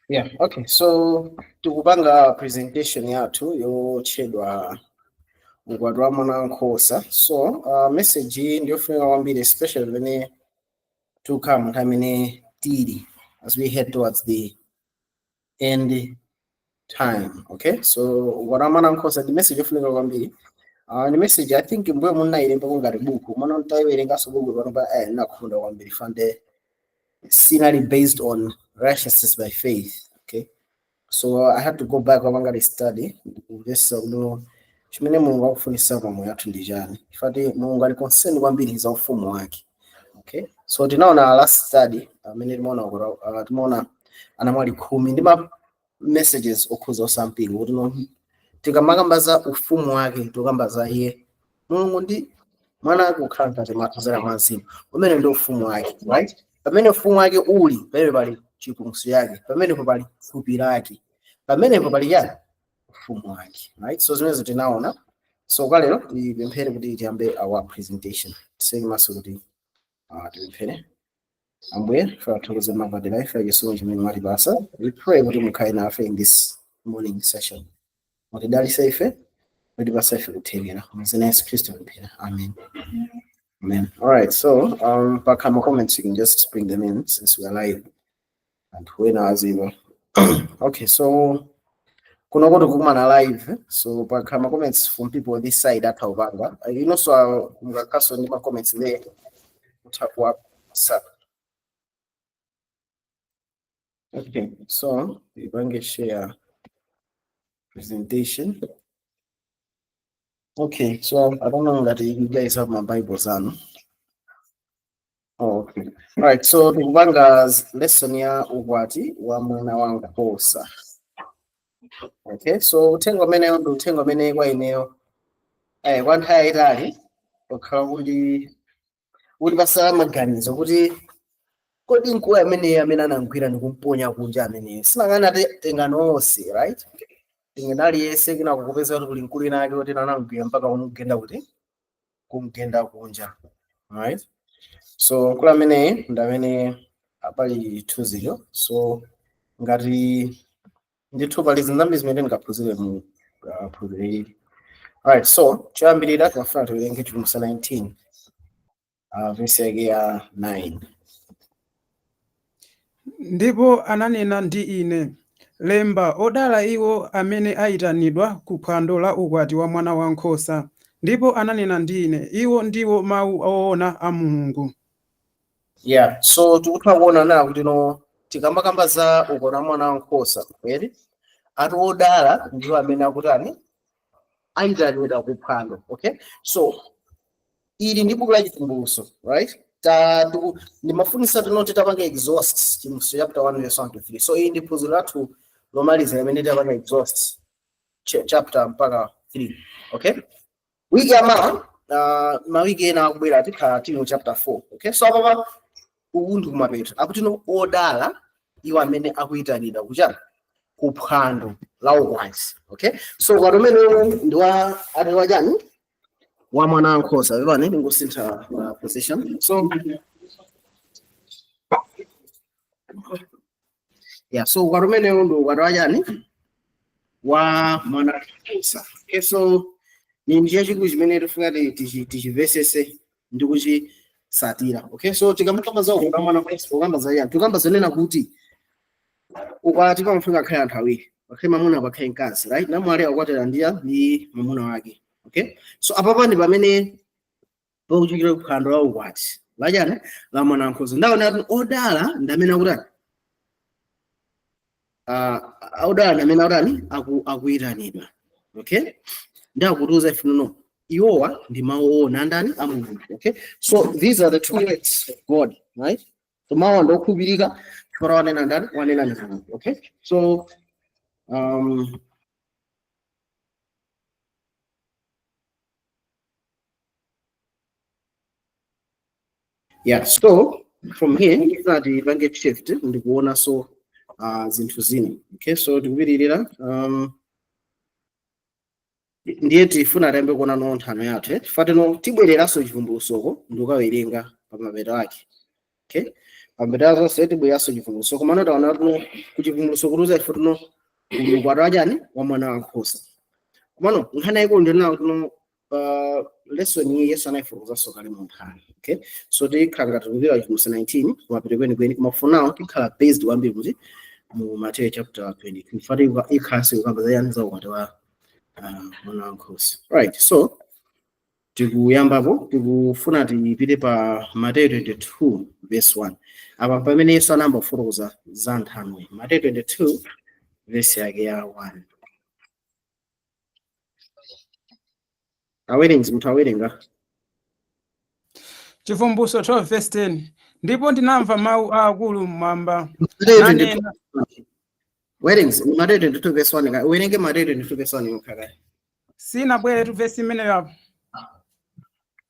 Yeah, okay. So tikupanga presentation yathu yotchedwa ukwati wa mwana wankhosa. So message iyi ndiyofunika kwambiri, especially pamene tikukhala munthu amene tili as we head towards the end time. Okay, so ukwati wa mwana wankhosa ndi message yofunika kwambiri. Ni message, I think, mbuye munayilemba ngati buku, mwana mtayiwerenganso buku panopa, nakhunda kwambiri fande sinali based on righteousness by faith. Okay, so I had to go back wapanga the study ndikumvetsa kuti chimene Mulungu akufunisa pa moyo wathu ndi chani, ifati Mulungu ali concerned kwambiri za ufumu wake. Okay, so tinaona last study amene timaona kuti timaona anamwali 10 ndi ma messages okhuza osampingo, kuti no, tikamakamba za ufumu wake tikamba za iye Mulungu ndi mwana wake kukhala mkati mwathu kudzera mwa Mzimu umene ndi ufumu wake, right? Pamene ufumu wake uli, pamene pali chipulumutso chake, pamenepo pali thupi lake, pamenepo pali chani? Ufumu wake, right? So zimenezo tinaona. So kwa lero tipemphere kuti tiyambe our presentation. Tiseke maso kuti tipemphere. Ambuye, tathokoza mapadera ife chisomo chimene mwatipasa. We pray kuti mukhale nafe in this morning session, mutidalitse ife, mutipasa ife kuthekera. Muzina Yesu Khristu pemphera, amen. Amen. All right, so pakama comments, you can just bring them in since we are live and when aziva. Okay, so kuno kuti kukumana live, so pakama comments from people this side atha upanga. So mungakaso ndi ma comments there utakuwa sa. Okay, so ipange share presentation. Okay, so I don't know that you guys have my Bibles on. Oh, okay. All right, so tikupanga lesson ya ukwati wa mwana wa nkhosa. Okay, so uthenga umeneyo ndi uthenga umene kwa ineyo kwa nthawi yayitali wakhala kuti pasala maganizo kuti kodi mkulu ameneyo amene anamgwira ndi kumponya kunja ameneyo sinangana tengano onse, right? Tengano aliyense kina kukupeza kuti kuli mkulu ina ake kuti anamgwira mpaka kumugenda kuti kumgenda kunja, right? So mkulu ameneyi ndi amene apali chithunzicho. So ngati ndithu pali zinthu zambiri zimene ndingaphunzire mu phunziro ili. Alright, so choyambirira timafuna tiwerenge Chivumbulutso 19, verse yake ya 9. Ndipo ananena ndi ine, "Lemba, odala iwo amene ayitanidwa ku phwando la ukwati wa Mwana Wankhosa." Ndipo ananena ndi ine, "Iwo ndiwo mawu oona a Mulungu." Yeah, so tikutha kuona na kuti no, tikamakamba za ukwati wa Mwana Wankhosa, kweli ati odala ndiwo amene akutani? Ayitanidwa ku phwando. Okay, so ili ndi buku la Chivumbulutso, right? Ndimafunisa tinoti tapanga exhaust Chivumbulutso chapter 1 verse 1 to 3. So iyi ndi phunziro lathu lomaliza limene tapanga exhaust chapter mpaka 3. Okay, wiki yamawa, mawiki ena akubwera tikhala tili mu chapter 4. Okay, so apapa uku ndi kumapeto akuti no, odala iwo amene akuyitanidwa kuchani? Kuphwando la ukwati. Okay, so ukwati umenewu ndi wa ati wachani? Wa Mwana Wankhosa. Pepani, ndingosintha position. So yeah, so ukwati umenewu ndi ukwati wachani? Wa Mwana Wankhosa. Okay, so ni njira chikulu chimene tifuna tichimvesese ndi kuchisatira. Okay, so tikamakamba za ukwati wa Mwana Wankhosa, tikamba za yani? Tikamba zonena kuti ukwati pamafika akhale anthu awiri, pakhale mwamuna, pakhale mkazi, right? Namwali akukwatira ndi mwamuna wake. Okay, so apapa ndi pamene pakuchokera phwando la ukwati lachani? La Mwana Wankhosa. Ndaona kuti odala ndi amene akutani? Odala ndi amene akutani? Akuyitanidwa. Okay, ndi akutiuza ife no, iwowa ndi mawu oona andani? A Mulungu. Okay, so these are the two words of God, right? So mawu ndi okhulupirika chifukwa wanena ndani? Wanena ndi Mulungu. Okay, so yeah, so from here ndifuna tipange shift ndikuona so zinthu zina. Okay, so tikupitirira, ndiye tifuna tiyambe kuona no nthano yathu, eh? Fatino tibwereranso Chivumbulutsoko ndikukawerenga pa mapeto ake. Okay. Pambetera zonse tibweranso Chivumbulutso, komano taona tuno kuchivumbulutso kutiuza ife tuno uli ukwati wachani? Wa Mwana Wankhosa. Komano nkhani yayikulu ndinawo tuno lesson iyi Yesu anayifotokozanso kale mu nkhani. Okay, so tikhala ngati tikupita Chivumbulutso 19 kumapeto kwenikweni, koma for now tikhala based kwambiri kuti mu Mateyu chapter 22 fati ikhalanso ikamba za yani? Za ukwati wa Mwana Wankhosa, right? So tikuyambapo, tikufuna tipite pa Mateyu 22 verse 1. Apa pamene Yesu anayamba kufotokoza za nthanoyi. Mateyu 22 verse yake ya 1. Awerenzi, munthu awerenga. Chivumbulutso 12 verse 10. Ndipo ndinamva mawu aakulu mmwamba, Mateyu 22. nanena. Werenzi Mateyu 22 verse 1 ka, uwerenge Mateyu 22 verse 1 yokha kaya. Sinabwere verse imeneyo apo.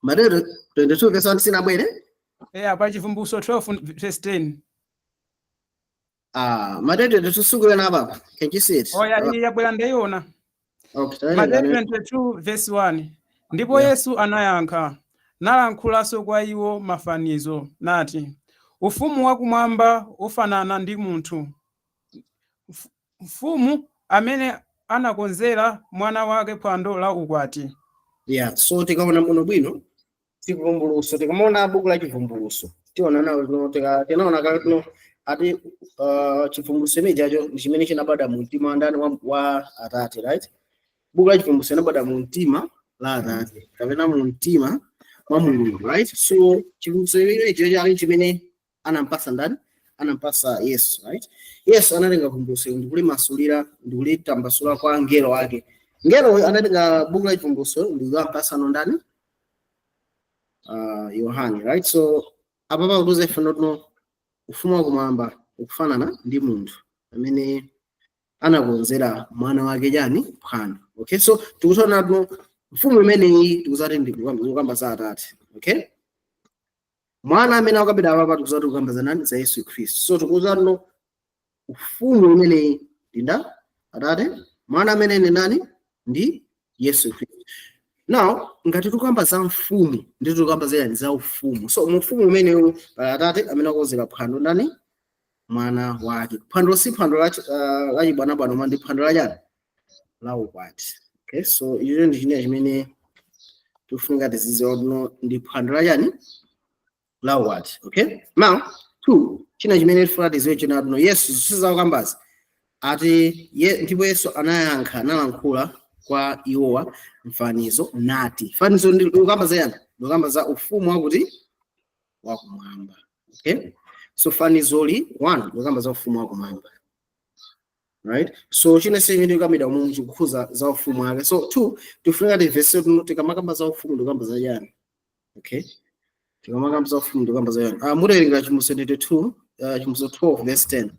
Mateyu 22 verse 1 sinabwere? Eya, pa Chivumbulutso 12 verse 10. Ah, Mateyu 22 sikuona apa? Can you see it? Oya, iyi yabwera, ndayiona. Okay. Mateyu Tawerenga. 22 verse 1. Ndipo Yesu anayankha nalankhulanso kwa iwo mafanizo, nati: Ufumu wakumwamba ufanana ndi munthu mfumu amene anakonzera mwana wake phwando la ukwati. Yeah, so tikaona muno bwino chivumbulutso, tikamaona buku la Chivumbulutso, tiona nawo tuno tinaona kale tuno ati chivumbulutso imene chacho ndi chimene chinabadwa mu mtima wa ndani? Wa Atate, right? Buku la Chivumbulutso linabadwa mu mtima la Atate kapena mu mtima mwa Mulungu, right? So chivumbulutso imene chacho chimene anampasa ndani? Anampasa Yesu, right? Yesu anatenga vumbulutso ndikulimasulira, ndikulitambasula kwa angelo ake. Ngelo anatenga buku la Chivumbulutso ndikukampasa ndani? Yohane, right? So apa pakutuza ife ndotino ufumu wakumwamba ukufanana ndi munthu amene anakonzera mwana wake chani? Phwando. Okay, so tikuona tuno mfumu imeneyi tikuzati ndi kukamba za Atate. Okay, mwana amene akukambidwa apapa tikuzati kukamba za nani? Za Yesu Khristu. So tikuza tuno ufumu imeneyi ndi nda Atate, mwana amene ndi nani? Ndi Yesu Khristu. Now ngati tikukamba za mfumu, ndi tikukamba za yani? Za ufumu. So mu ufumu umenewu pali Atate amene akonzera phwando ndani? Mwana wake. Phwando si phwando la chibwanabwana, koma ndi phwando la chani? La ukwati. Okay, so icho ndi china chimene tikufunika tizidziwa kuno, ndi phwando la chani? La ukwati. Okay, now two, china chimene tifuna tiziwe china kuno, Yesu sizakukambazi ati ye, ndipo Yesu anayankha analankhula kwa iwowa mfanizo, nati. Fanizo ndi ukamba za yani? Ndikukamba za ufumu wakuti? Wakumwamba. Okay, so fanizoli one ndikukamba za ufumu wakumwamba, right? So china chimene tikambida umu chikukhuza za ufumu wake. So two, tifunika timvese tuno tikamakamba za ufumu ndikukamba za yani. Okay, tikamakamba za ufumu ndikukamba za yani. Muterenga Chivumbulutso 22, Chivumbulutso 12 verse 10.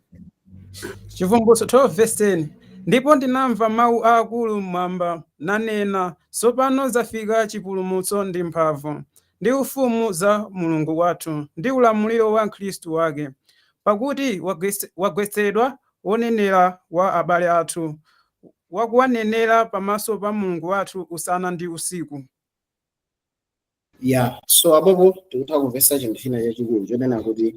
Chivumbulutso 12 verse 10. Ndipo ndinamva mawu aakulu mmwamba, nanena: Tsopano zafika chipulumutso ndi mphamvu ndi ufumu za Mulungu wathu ndi ulamuliro wa Khristu wake, pakuti wagwetsedwa wonenera wa abale athu, wakuwanenera pamaso pa Mulungu wathu usana ndi usiku. Yeah, so apopo tikutha kumvetsa chinthu china chachikulu chonena kuti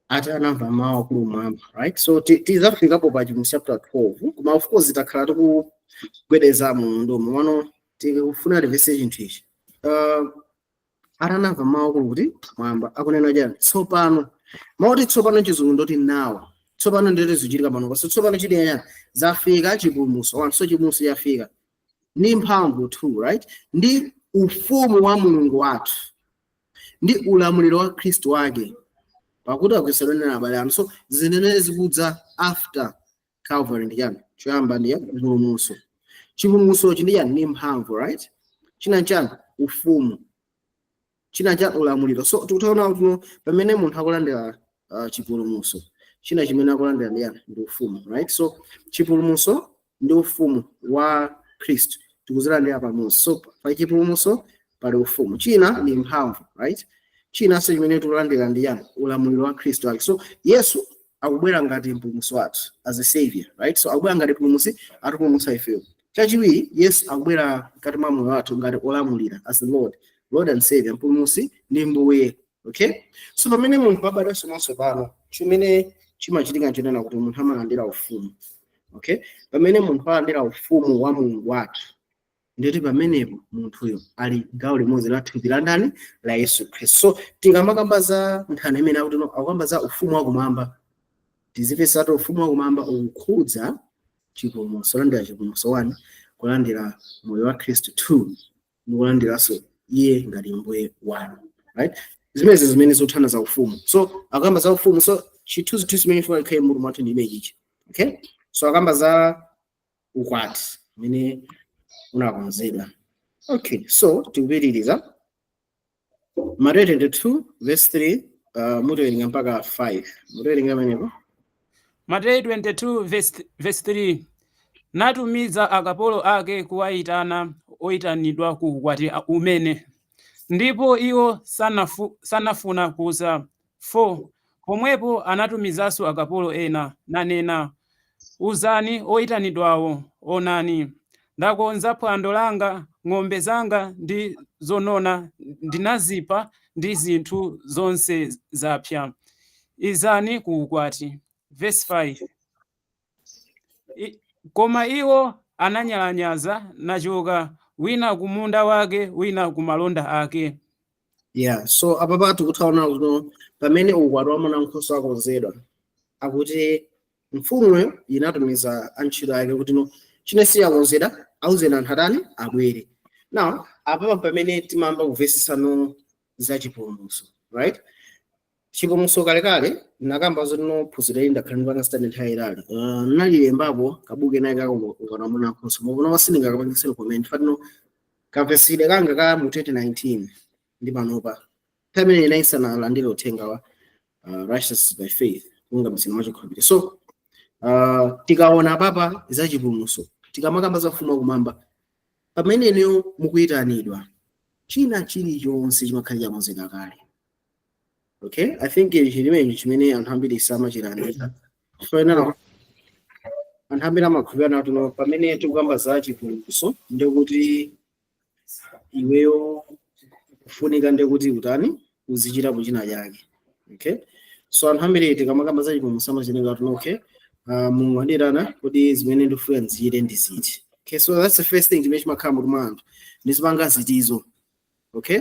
ati anamva mawu akulu mmwamba, right? So tizafikapo pa Chivumbulutso chapter 12, koma of course takhala tikugwedeza mu ndomo mano, tikufuna timvetse chinthu ichi. Atanamva mawu akulu kuti mwamba akunena chani? Tsopano. Mawu oti tsopano, Chizungu ndoti now. Tsopano ndoti zichitika pano. So tsopano chili chani? Zafika chipulumutso one. So chipulumutso chafika ndi mphamvu two, right? Ndi ufumu wa Mulungu wathu ndi ulamuliro wa Khristu wake, pakuti agwetsedwa nena abale anu. So zinene zikudza after Calvary ndi chani? Choyamba ndi chipulumutso. Chipulumutsochi ndi chani? Ndi mphamvu, right? China chani? Ufumu. China cha ulamuliro. So tikutaona kuti pamene munthu akulandira chipulumutso, china chimene akulandira ndi chani? Ndi ufumu, right? So chipulumutso ndi ufumu wa Khristu tikuzilandira pamodzi. So pa chipulumutso pali ufumu. China ndi mphamvu, right? Chinanso chimene tikulandira ndi chani? Ulamuliro wa Khristu wake. So Yesu akubwera ngati mpulumutsi wathu, as a savior, right? So akubwera ngati mpulumutsi, atipulumutsa ifeyo. Chachiwiri, Yesu akubwera mkati mwa moyo wathu ngati olamulira, as the Lord, Lord and Savior, mpulumutsi ndi mbuye. Okay, so pamene munthu abadwanso mwatsopano, chimene chimachitika nchonena kuti munthu amalandira ufumu. Okay, pamene munthu alandira ufumu wa Mulungu wathu, nditi pamenepo munthuyo ali gawo limodzi la thupi la ndani? La Yesu Khristu. So tikamakamba za nthano imene akuti akukamba za ufumu wakumwamba, tizipesatu ufumu wakumwamba ukukhudza chipulumutso, kulandira chipulumutso 1, kulandira moyo wa Khristu 2, ndi kulandiranso iye ngati mbuye wanu, right? Zimenezi zimene zikuthana za ufumu. So akamba za ufumu, so chithunzithunzi chimene chifuna chikhale mutu mwathu ndi imenechi. Okay, so akamba za ukwati umene unakonzedwa. Okay, so tikupitiriza Mateyu 22 verse 3, mutiwerenga mpaka 5, mutiwerenga pamenepo. Mateyu 22 verse 3: Natumiza akapolo ake kuwayitana oyitanidwa ku ukwati umene, ndipo iwo sanafuna kuza. 4 Pomwepo anatumizanso akapolo ena, nanena, "Uzani oyitanidwawo, onani, ndakonza phwando langa, ng'ombe zanga ndi zonona ndinazipha ndi zinthu zonse zapsa. Izani ku ukwati." Verse 5: Koma iwo ananyalanyaza nachoka, wina ku munda wake, wina ku malonda ake. Yeah, so apa patu kuthaona kuti pamene ukwati wa mwana wankhosa akonzedwa, akuti mfumuyo inatumiza antchito ake kuti no, chine siyakonzedwa, auzeni anthu atani? Abwere. Now apapa pamene timayamba kumvesesano za chipulumutso, right? Chipulumutso kalekale nakamba zoti no, phunziro ili ndakhala ndipanga study nthawi itali. Nalilembapo kabuku naye kako, Ukwati wa Mwana Wankhosa, mopona wasindingakapangisire comment fatino kavesidwe kanga ka mu 2019 ndi panopa, nthawi imene inaisanalandire uthenga wa righteousness by faith, kulungamitsidwa mwachikhulupiriro. So tikaona papa za chipulumutso, tikamakamba za ufumu wakumwamba, pamene inuyo mukuyitanidwa, china chilichonse chimakhala chakonzeka kale. Okay, I think chilimechi chimene anthu ambiri samachilandira. Fanana anthu ambiri amakhulupirira kuti no, pamene tikukamba za chipulumutso, ndikuti iweyo kufunika ndikuti utani? Uzichitapo china chake. Okay, so anthu ambiri tikamakamba za chipulumutso amachitenga kuti okay, Mulungu andiyitana, kuti zimene ndifuna ndizichite ndi ziti? Okay, so that's the first thing chimene chimakhala mutu mwa anthu, ndizipanga zitizo. Okay,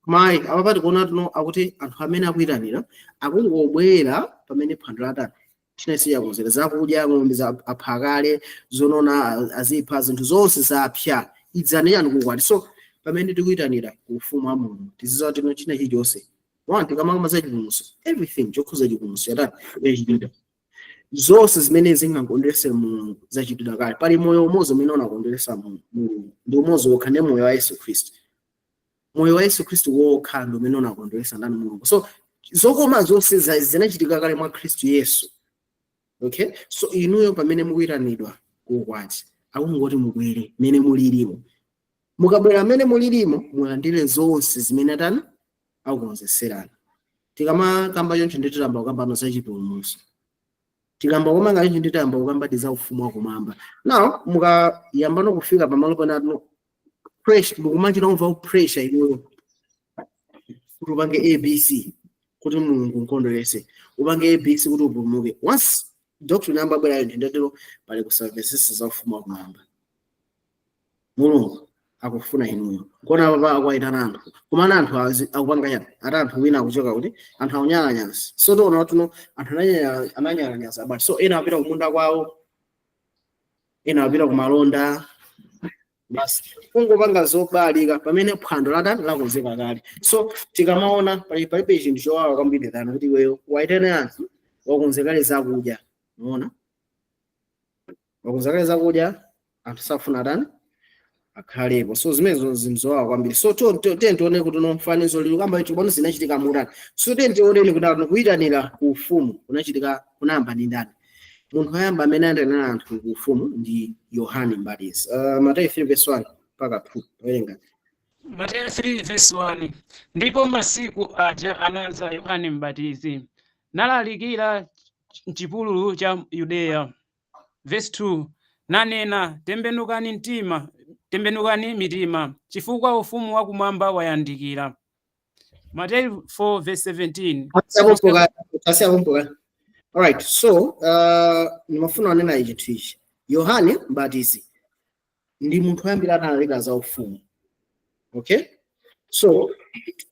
mayi, apa pati kuona tuno akuti anthu amene akuyitanira akungobwera pamene phwando latani? China sichakonzera, zakudya, ng'ombe apha kale, zonona azipha, zinthu zonse zapsa, idzani yani? Kukwati. So pamene tikuyitanira ku ufumu wa Mulungu, tizidziwa tino china chilichonse, one, tikamakamba za chipulumutso, everything chokhuza chipulumutso chatani? Chachitidwa. Zonse zimene zingakondwerese Mulungu zachitidwa kale. Pali moyo umodzi umene unakondweresa Mulungu, ndi umodzi wokha, ndi moyo wa Yesu Khristu. Moyo wa Yesu Khristu wokha ndi umene unakondweresa ndani? Mulungu. So zokoma zonse zinachitika kale mwa Khristu Yesu. Okay, so inuyo pamene mukuyitanidwa kuukwati, akungoti mubwere mene mulilimo. Mukabwera mene mulilimo, mulandire zonse zimene atani? Akukonzeserani. Tikamakamba choncho, nditiyamba kukambano za chipulumutso. Tikamba komanga choncho, nditiyamba kukamba za ufumu wakumwamba. Now mukayambano kufika pamalo panatu pressure, mukumachita kumva pressure inuyo kuti upange ABC kuti Mulungu nkondwerese, upange ABC kuti upulumuke. Once doctrine yamba bwerayo, ndindatero pali kusamvesesa za ufumu wakumwamba. Mulungu akufuna inuyo kona papa akuwayitana anthu, komana anthu akupanga chani? Ati anthu wina akuchoka kuti anthu akunyalanyaza. So tiona tuno anthu ananyalanyaza abati. So ena apita kumunda kwawo, ena apita kumalonda, basi kungopanga zobalika pamene phwando latani? Lakonzeka kale. So tikamaona palibe chinthu chowawa kwambiri than kuti iweyo waitane anthu, wakonzekale zakudya, unaona, wakonzekale zakudya, anthu safuna tani? Akhalepo. So zimenezo zinthu zowawa kwambiri. So tiye tione kuti no, fanizo lili kamba ichi pano zinachitika mutani. So tiye tioneni kuti ano kuyitanira ku ufumu kunachitika, kunayamba ndi ndani? Munthu woyamba amene ayitanira anthu ku ufumu ndi Yohane Mbatizi. Mateyu 3 verse 1 mpaka 2, werenga. Mateyu 3 verse 1: Ndipo masiku aja anadza Yohane Mbatizi, nalalikira m'chipululu cha Yudeya. Verse 2: Nanena, "Tembenukani mtima, tembenukani mitima, chifukwa ufumu wakumwamba wayandikira." Mateyu 4 verse 17. Tasiyapo. Alright, so nimafuna onena ichi chinthu ichi. Yohane Mbatizi ndi munthu woyambira analalika za ufumu. Okay, so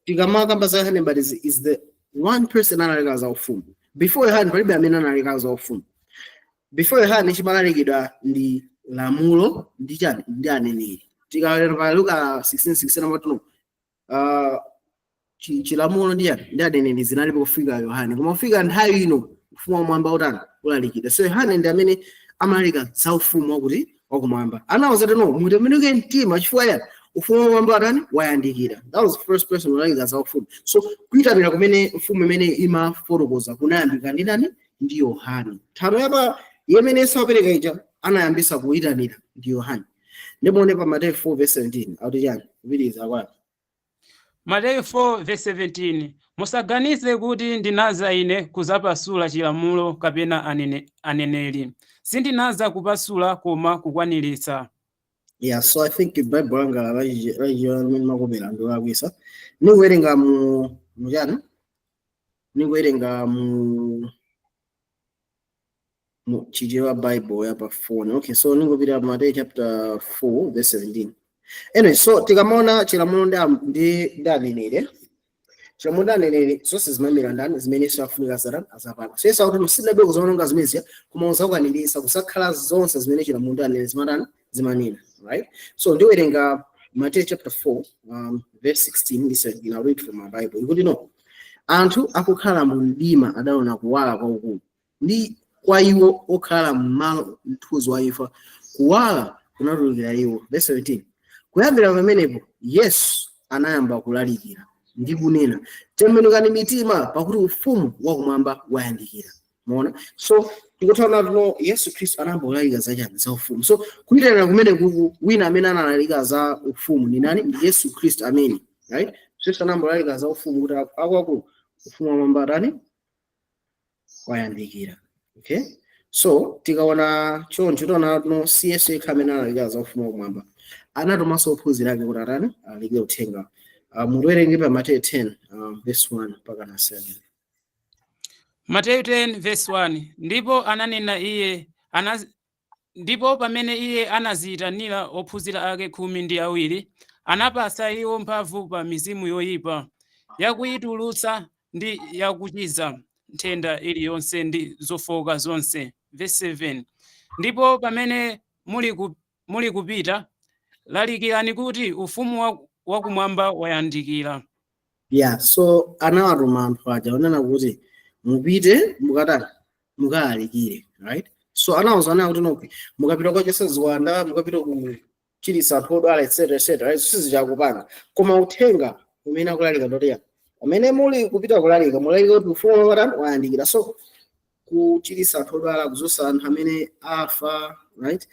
tikamakamba za Yohane Mbatizi, is the one person analalika za ufumu. Before Yohane palibe amene analalika za ufumu. Before Yohane chimalalikidwa ndi lamulo ndi chani? Ndi aneneri. Tikalero pa Luka 16:16 amatuno chilamulo ndi chani? Ndi aneneri zinalipo kufika Yohane, koma kufika nthawi ino ufumu wamwamba utani? Ulalikidwa. So Yohane ndi amene amalalika za ufumu wakuti wakumwamba. Anawuza tino mutembenuke mtima chifukwa yani ufumu wakumwamba atani? Wayandikira. That was the first person ulalika za ufumu. So kuyitanira kumene mfumu imene imafotokoza kunayambika ndi nani? Ndi Yohane. Nthano yapa yemene Yesu apereka ija anayambisa kuyitanira ndi Yohane. Ndimuone pa Mateyu 4 verse 17 akuti chani? Kupitiriza kwake. Mateyu 4 verse 17. Musaganize kuti ndinaza ine kuzapasula chilamulo kapena aneneri. Sindinaza kupasula koma kukwaniritsa. Yeah, so I think Bible langa lachichewa limene makopera ndolakwisa. Nikuwerenga mu muchani, nikuwerenga mu Chichewa Bible ya pa phone. Okay, so ningopita Mateyu chapter 4 verse 17. Anyway, so tikamaona chilamulo ndi aneneri, chilamulo ndi aneneri zonse zimayimira ndani? Zimene Yesu afunika zatani? Azapanga. So Yesu akuti sindinabwere kuzaononga zimenezi koma uzakwaniritsa, kusakhala zonse zimene chilamulo ndi aneneri zimatani? Zimanena, right? So ndiwerenga Matthew chapter 4 verse 16 ndi 17. I'll read from my Bible. Ikuti no, anthu akukhala mu mdima adaona kuwala kwakukulu, ndi kwa iwo okhala m'malo mthunzi wa imfa kuwala kunatulukira iwo. Verse 17, kuyambira pamenepo Yesu anayamba kulalikira ndi kunena, "Tembenukani mitima, pakuti ufumu wakumwamba wayandikira." Muona? So tikuthaona tuno Yesu Khristu anayamba kulalika zachani? Za ufumu. So kuyitanira kumene kuku, wina amene analalika za ufumu ni nani? Ndi Yesu Khristu amene, right? Yesu anayamba kulalika za ufumu kuti akuluakulu, ufumu wamwamba tani? Wayandikira. Okay, so tikaona choncho tiona tuno si Yesu yekha amene analalika za ufumu wakumwamba, anatumanso ophunzira ake kuti atani? Alalikire uthenga. Muwerenge pa Mateyu 10 verse 1 mpaka na 7. Mateyu 10 verse 1. Ndipo ananena iye ndipo pamene iye anaziyitanira ophunzira ake 12, anapasa iwo mphamvu pa mizimu yoyipa, yakuyitulutsa ndi yakuchiza nthenda iliyonse ndi zofowoka zonse. Verse 7. Ndipo pamene muli kupita, lalikirani kuti ufumu wakumwamba wayandikira. Yeah, so anawatuma anthu aja onena kuti mupite mukatani? Mukalalikire, right? So anawuza ana kuti noke mukapita kuchotsa ziwanda, mukapita kuchiritsa anthu odwala, etc etc, right? Sizichakupanga, koma uthenga umene akulalika ndotiya pamene muli kupita kulalika, mulalike kuti ufumu wakatani? Wayandikira. So kuchiritsa anthu odwala, kudzutsa anthu amene afa, right,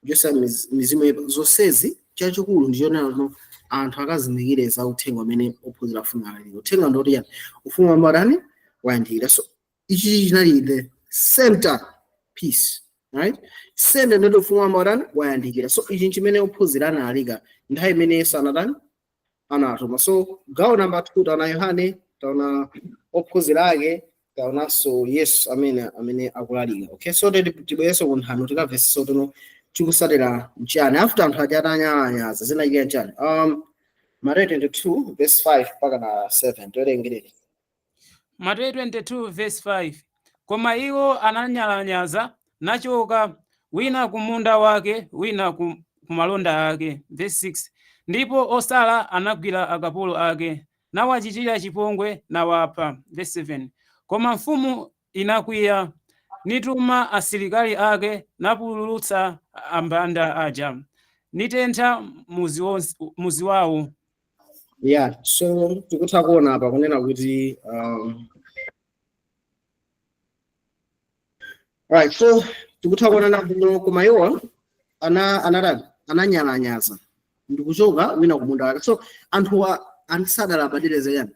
kuchotsa mizimu yoyipa, zonsezi chachikulu ndi chonena kuti anthu akazindikire za uthenga umene ophunzira afuna alalike. Uthenga ndoti yani? Ufumu wamwamba wayandikira. So ichi chinali the center piece, right? Center ndoti ufumu wamwamba wayandikira. So ichi chimene ophunzira analalika nthawi imene Yesu anatani? Anatuma. So gawo namba 2 taona Yohane, taona ophunzira ake, taonanso Yesu amene akulalika. Okay, so tibwereso ku nthano, tikamveseso tuno chikusatira mchani after anthu aja atanyalanyaza, zinachitika mchani. Mateyu 22 verse 5 mpaka na 7, towerengerere. Mateyu 22 verse 5. Koma iwo ananyalanyaza nachoka, wina ku munda wake, wina ku malonda ake. Verse 6. Ndipo osala anagwira akapolo ake, nawachitira chipongwe, nawapha. Verse 7. Koma mfumu inakwiya, nituma asilikali ake, napululutsa ambanda aja, nitentha muzi wawo. Yeah, so tikutha kuona apa kunena kuti right, so tikutha kuona nakuno koma iwo anatani? Ananyalanyaza ndikuchoka wina kumunda wake. So anthuwa ansadalabadire zayani?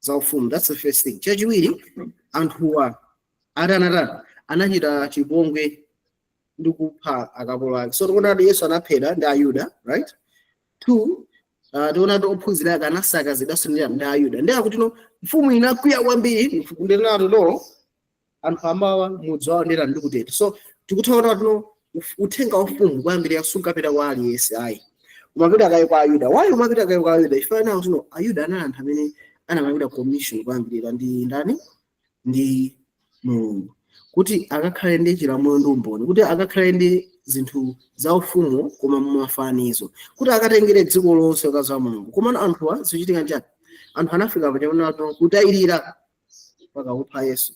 Za ufumu. That's the first thing. Chachiwiri, anthuwa ati anatani? Anachita chipongwe ndi kupha akapolo ake. So tikuona kuti Yesu anaphedwa ndi Ayuda, right? Two, Tiona kuti ophunzira ake anasakazidwanso ndi Ayuda. Ndi akuti no, mfumu inakwiya kwambiri, ndinato no anthu amawa mudzi wawo ndera ndi kutete. So tikuthaona kuti no, uthenga wa ufumu kuyambirira sunkapita kwa aliyense ayi, umapita kaye kwa Ayuda. Why umapita kaye kwa Ayuda? Chifukwa nawo tino Ayuda anali anthu amene anapangidwa commission kuyambirira ndi ndani? Ndi Mulungu, kuti akakhale ndi chilamulo ndi umboni, kuti akakhale ndi zinthu za ufumu koma mumafanizo, kuti akatengere dziko lonse ukazi wa Mulungu. Koma anthuwa, zikuchitika njani? Anthu anafika pachakunato kutayirira mpaka kupha Yesu,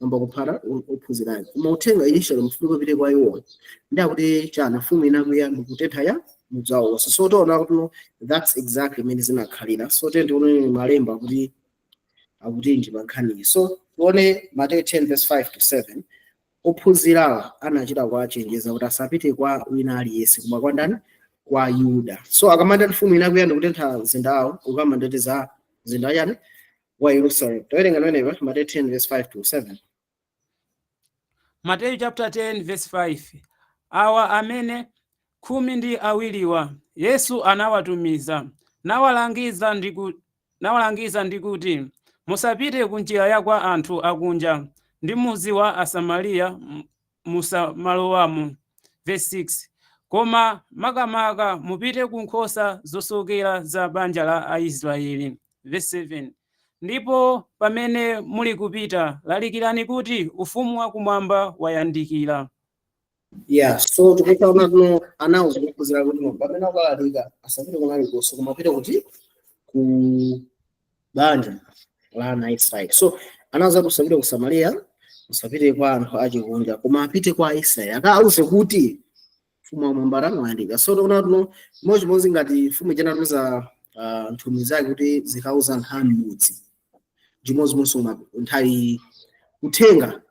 amba kuphara ophunzira ake. Koma uthenga initially mfumu upite kwa iwo. Ndi akuti chana mfumu inakwiya ndikutentha ya mudzi wawo wonse. So tiona kuti no, that's exactly imene zinakhalira. So tiye tione malemba kuti akutinji pa nkhaniyi. So tione Mateyu 10 verse 5 to 7. Ophunzirawa anachita kuwachenjeza kuti asapite kwa wina aliyense koma kwa ndani? Kwa Yuda. So akamati mfumu inakwiya ndikutentha mzindawo, ukamandeti za mzinda yani? Wa Yerusalemu. Tawerenga pamenepa Mateyu 10 verse 5 to 7. Mateyu chapter 10 verse 5. Awa amene 12wa Yesu anawatumiza, nawalangiza ndi kuti, "Musapite ku njira ya kwa anthu akunja, ndi mudzi wa Asamariya musamalowamo." Verse 6. Koma makamaka mupite ku nkhosa zosokera za banja la Aisraeli. Verse 7. Ndipo pamene muli kupita, lalikirani kuti, 'Ufumu wakumwamba wayandikira.' Yeah, so tikutaona kuno anawuza ophunzira kuti no, pamene akulalika asapite kunalikonse koma apite kuti? Ku banja la ana Israeli. So anawuza kuti usapite ku Samariya, usapite kwa anthu achikunja, koma apite kwa Aisraeli, akawuze kuti ufumu wamwamba wayandikira. So tikuona kuno chimodzimodzi ngati mfumu inatumiza nthumwi zake kuti zikauza anthu a m'mudzi, chimodzimodzi nthawi uthenga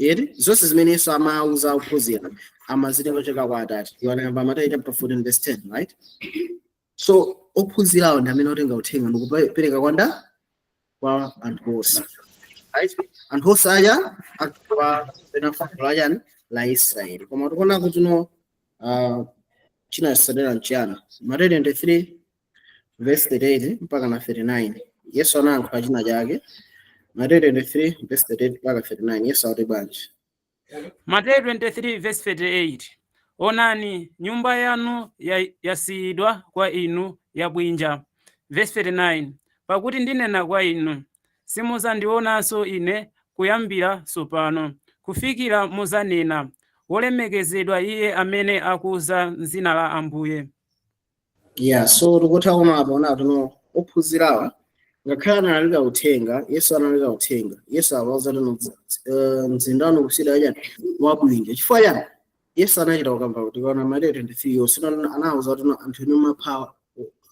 eti zonse zimene Yesu amauza ophunzira amazitenga kuchoka kwa Atate. Yohana, Mateyu chapter 14 verse 10, right? So ophunzirawo ndi amene otenga uthenga ndikupereka kwanda kwa anthu onse, right? Anthu onse aja, anthu kwa pena fuko la chani? La Israeli. Koma tikuona kuti no, chinasadera nchiyani? Mateyu 23 verse 38 mpaka na 39, Yesu anayankhula china chake. Mateyu 23 verse 38 mpaka 39, Yesu akuti bwanji? Mateyu 23 verse 38. Onani, nyumba yanu yasiyidwa kwa inu yabwinja. Verse 39. Pakuti ndinena kwa inu, simuzandionanso ine kuyambira tsopano, kufikira muzanena, 'Wolemekezedwa iye amene akuza m'dzina la Ambuye.' Yeah, so tikutha kuona apo natuno ophunzirawa ngakhale analalika uthenga, Yesu analalika uthenga, Yesu akauza tino mzinda wanu kusiyidwa chani? Wabwinja. Chifukwa chani? Yesu anachita kukamba kuti kaona Mateyu 23 yonse, anawuza kuti anthu inu mapha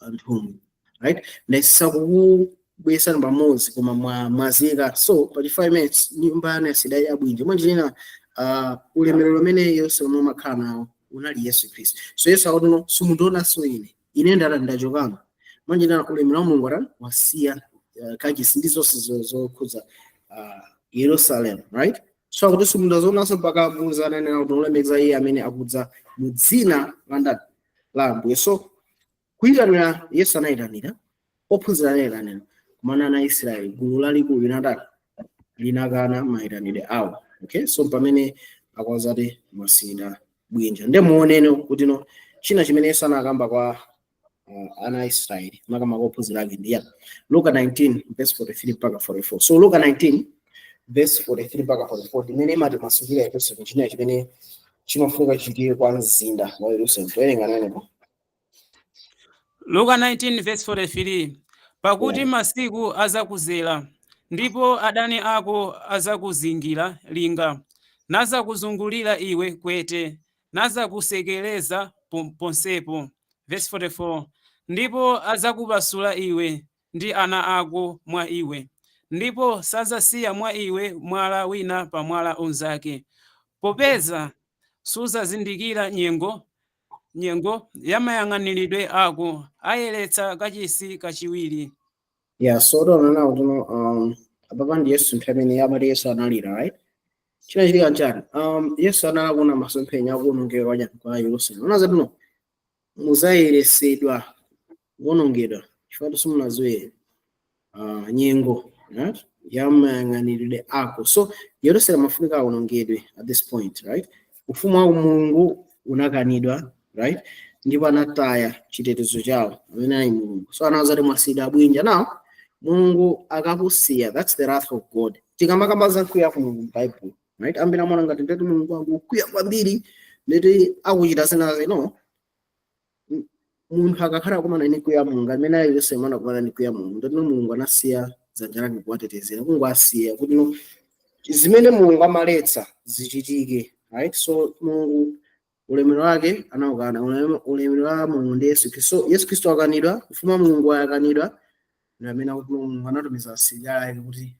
anthumu, right? Ndisakukubwesani pamodzi koma mwazika. So pachifukwa imene nyumba yanu yasiyidwa yabwinja. Mwanjinena ulemerero umene Yesu omwe umakhala nawo unali Yesu Khristu. So Yesu akuti no, simundionanso ine, ine ndata ndachokamo. Mwanjinena ulemerero wa Mulungu atani? Wasiya kachisi ndi zonse zokhudza Yerusalem, right? So akuti simundazionanso mpaka muzanenera kuti ulemekeza iye amene akudza mu dzina la ndani? La Ambuye. So kuyitanira, Yesu anayitanira, ophunzira anayitanira, kumana ana Israeli, gulu lalikulu linatani? Linakana mayitanidwe awo. Okay, so pamene akuwaza kuti mwasiyidwa bwinja, nde muonene kuti no, china chimene Yesu anakamba kwa ana a Israeli, makamaka ophunzira ake, ndi ya Luka 19 verse 43 mpaka 44. So Luka 19 verse 43 mpaka 44 imene imati masukira Yerusalemu, china chimene chimafunika chichitike kwa mzinda wa Yerusalemu. Towerenga nanepo. Luka 19 verse 43. Pakuti masiku azakuzera, ndipo adani ako azakuzingira linga, nazakuzungulira iwe kwete, nazakusekereza ponsepo. Verse 44. Ndipo azakupasula iwe ndi ana ako mwa iwe, ndipo sazasiya mwa iwe mwala wina pa mwala unzake, popeza suzazindikira nyengo ya mayang'aniridwe ako. Ayeretsa kachisi kachiwiri. Yeah, so taona nawo tuno apapa ndi Yesu nthawi imene amati Yesu analira, right? Chinachitika nchani? Yesu anali kuona masomphenya akuwonongeka kwa chani? Kwa Yerusalemu. Unaza tuno muzayeresedwa. Kuwonongedwa chifukwa simunadziwe nyengo, right, ya mayang'aniridwe ako. So Yerusalemu afunika awonongedwe at this point, right? Ufumu wa Mulungu unakanidwa, right? Ndipo anataya chitetezo chawo amene ali Mulungu. So anawuza kuti mwasiyidwa abwinja. Now Mulungu akakusiya, that's the wrath of God. Tikamakamba za mkwiyo wa Mulungu m'Bible, right, ambiri amaona ngati ndeti Mulungu akukwiya kwambiri, ndeti akuchita zinazi. No, munthu akakhala akumana ndi mkwiyo wa Mulungu, amene ali Yerusalemu anakumana ndi mkwiyo wa Mulungu, ndeti Mulungu anasiya dzanja lake kuwatetezera, kungowasiya kuti no, zimene Mulungu amaletsa zichitike, right? So Mulungu ulemerero wake anaukana. Ulemerero wa Mulungu ndi Yesu Khristu. So Yesu Khristu akanidwa, ufumu wa Mulungu akanidwa, ndi amene akuti Mulungu anatumiza asilikali ake kuti